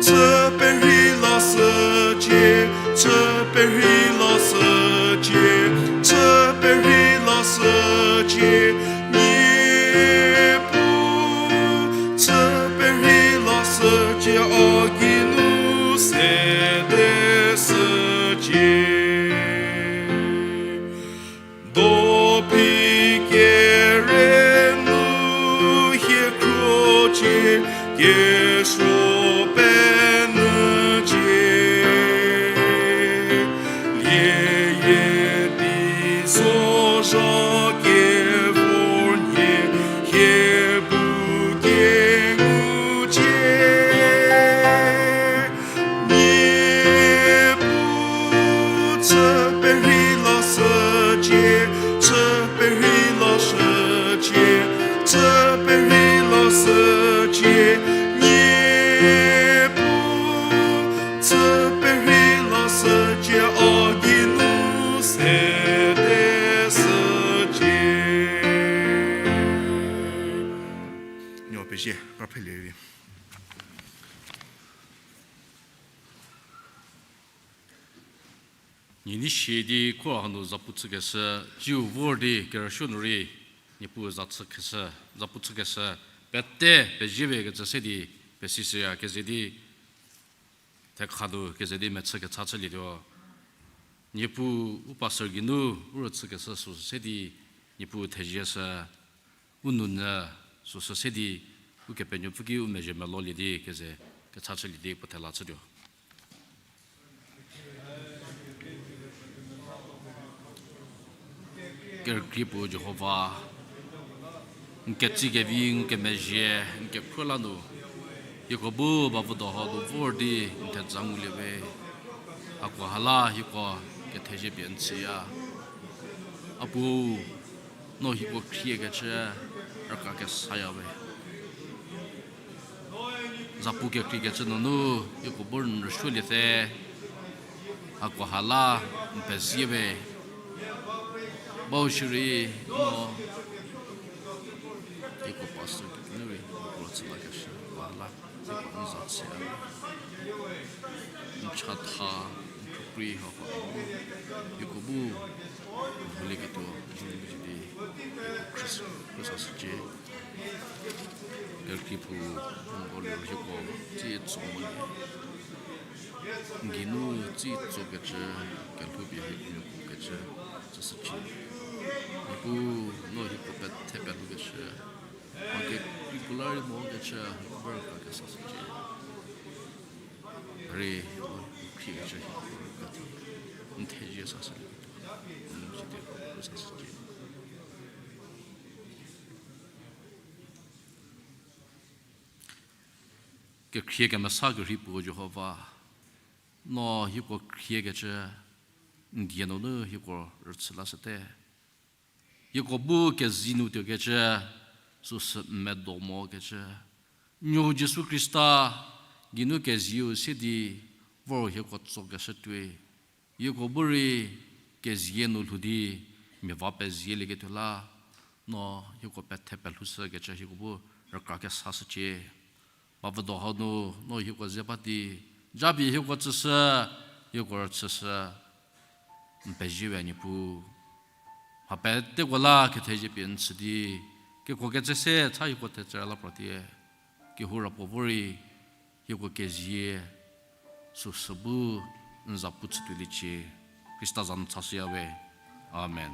chü perei lashücie, chü perei lashücie, chü perei lashücie. Niepuu chü perei lashücie, a geinu sede shücie. Dophi kere nu hie khruocie, kesuo penyücie. Lielie di sozha kevor nhie, hie bu kengucie. Niepuu chü perei lashücie, chü perei lashücie, chü perei lashücie. Niepuu chü perei lashücie, a geinu sede shücie. Nuo pezie, kra phelie vi. Nini sie di khor hanu zapu chükeshü, tsiu vor di kerüsuo nu rei, Niepuu za chükeshü, zapu chükeshü, pete pezie we kecü se di, pesishüya keze di, thekha nu keze di mechü kecha chülietuo. Niepuu u pastor geinu u rüchükeshü süsü se di, Niepuu thezieshü, u nounyü süsü se di, Ukepenuopfü ki u mezhie melolie di keze kecha chülie di puo thela chütuo. Kerükrie puo Jihova, n ketsie kevi, n kemezhie, n kekhro la nu, hieko bu bavüdo hau nu vor di n theza ngulie we. Hakoha la hieko kethezie pie n tsüya. A Puo, no hieko khriekecü rükra kesaya we. Zapu kekreikecü nunu hieko bu n rüsuoliete. Hakoha la n pezie we. Bau shierei no hieko pastor kinu rei hieko rüchü lakeshü hakoha la hieko n za chüya we. N chatha, n khrüprei hako, hieko bu lhoulieketuo, n di, hieko khrüsa, khrüsashücie. Kerükrie puo, n ko liro hieko tsie tso molie. N geinu tsie tsokecü, kelhou pie hieko nu kecü, tsüshücie. Niepuu, no hieko pethe pelhoukecü, mha kekreiko la rei mokecü, hieko bu rükra kesashücie. Rei, n khriekecü hieko bu rükra, n thezie sashülie, n sidi rükra sashücie. Kekhrie kemesa kerhei puo Jihova, no hieko khriekecü, n die nunu hieko rüchü lashüte. Hieko bu kezie nu tuokecü, süsü n medo mokecü, nuou Jisu Khrista geinu kezieu se di vor hieko tsokeshü tuoi. Hieko bu rei kezie nu lhou di mia va pezielieketuo la, no hieko pethe pelhoushükecü hieko bu rükra kesashücie. Bavüdo hau nu, no hieko ze ba di, japie hieko tsüshü, hieko rüchüshü, n pezie we Niepuu. Mha peteko la kethezie pie n chü di, kekuo kecü se cha hieko thechü la pra tie. Kehou ra puo vo rei, hieko kezie, süsü bu n za pu chütuoliecie. Khrista za nu chashüya we. Amen.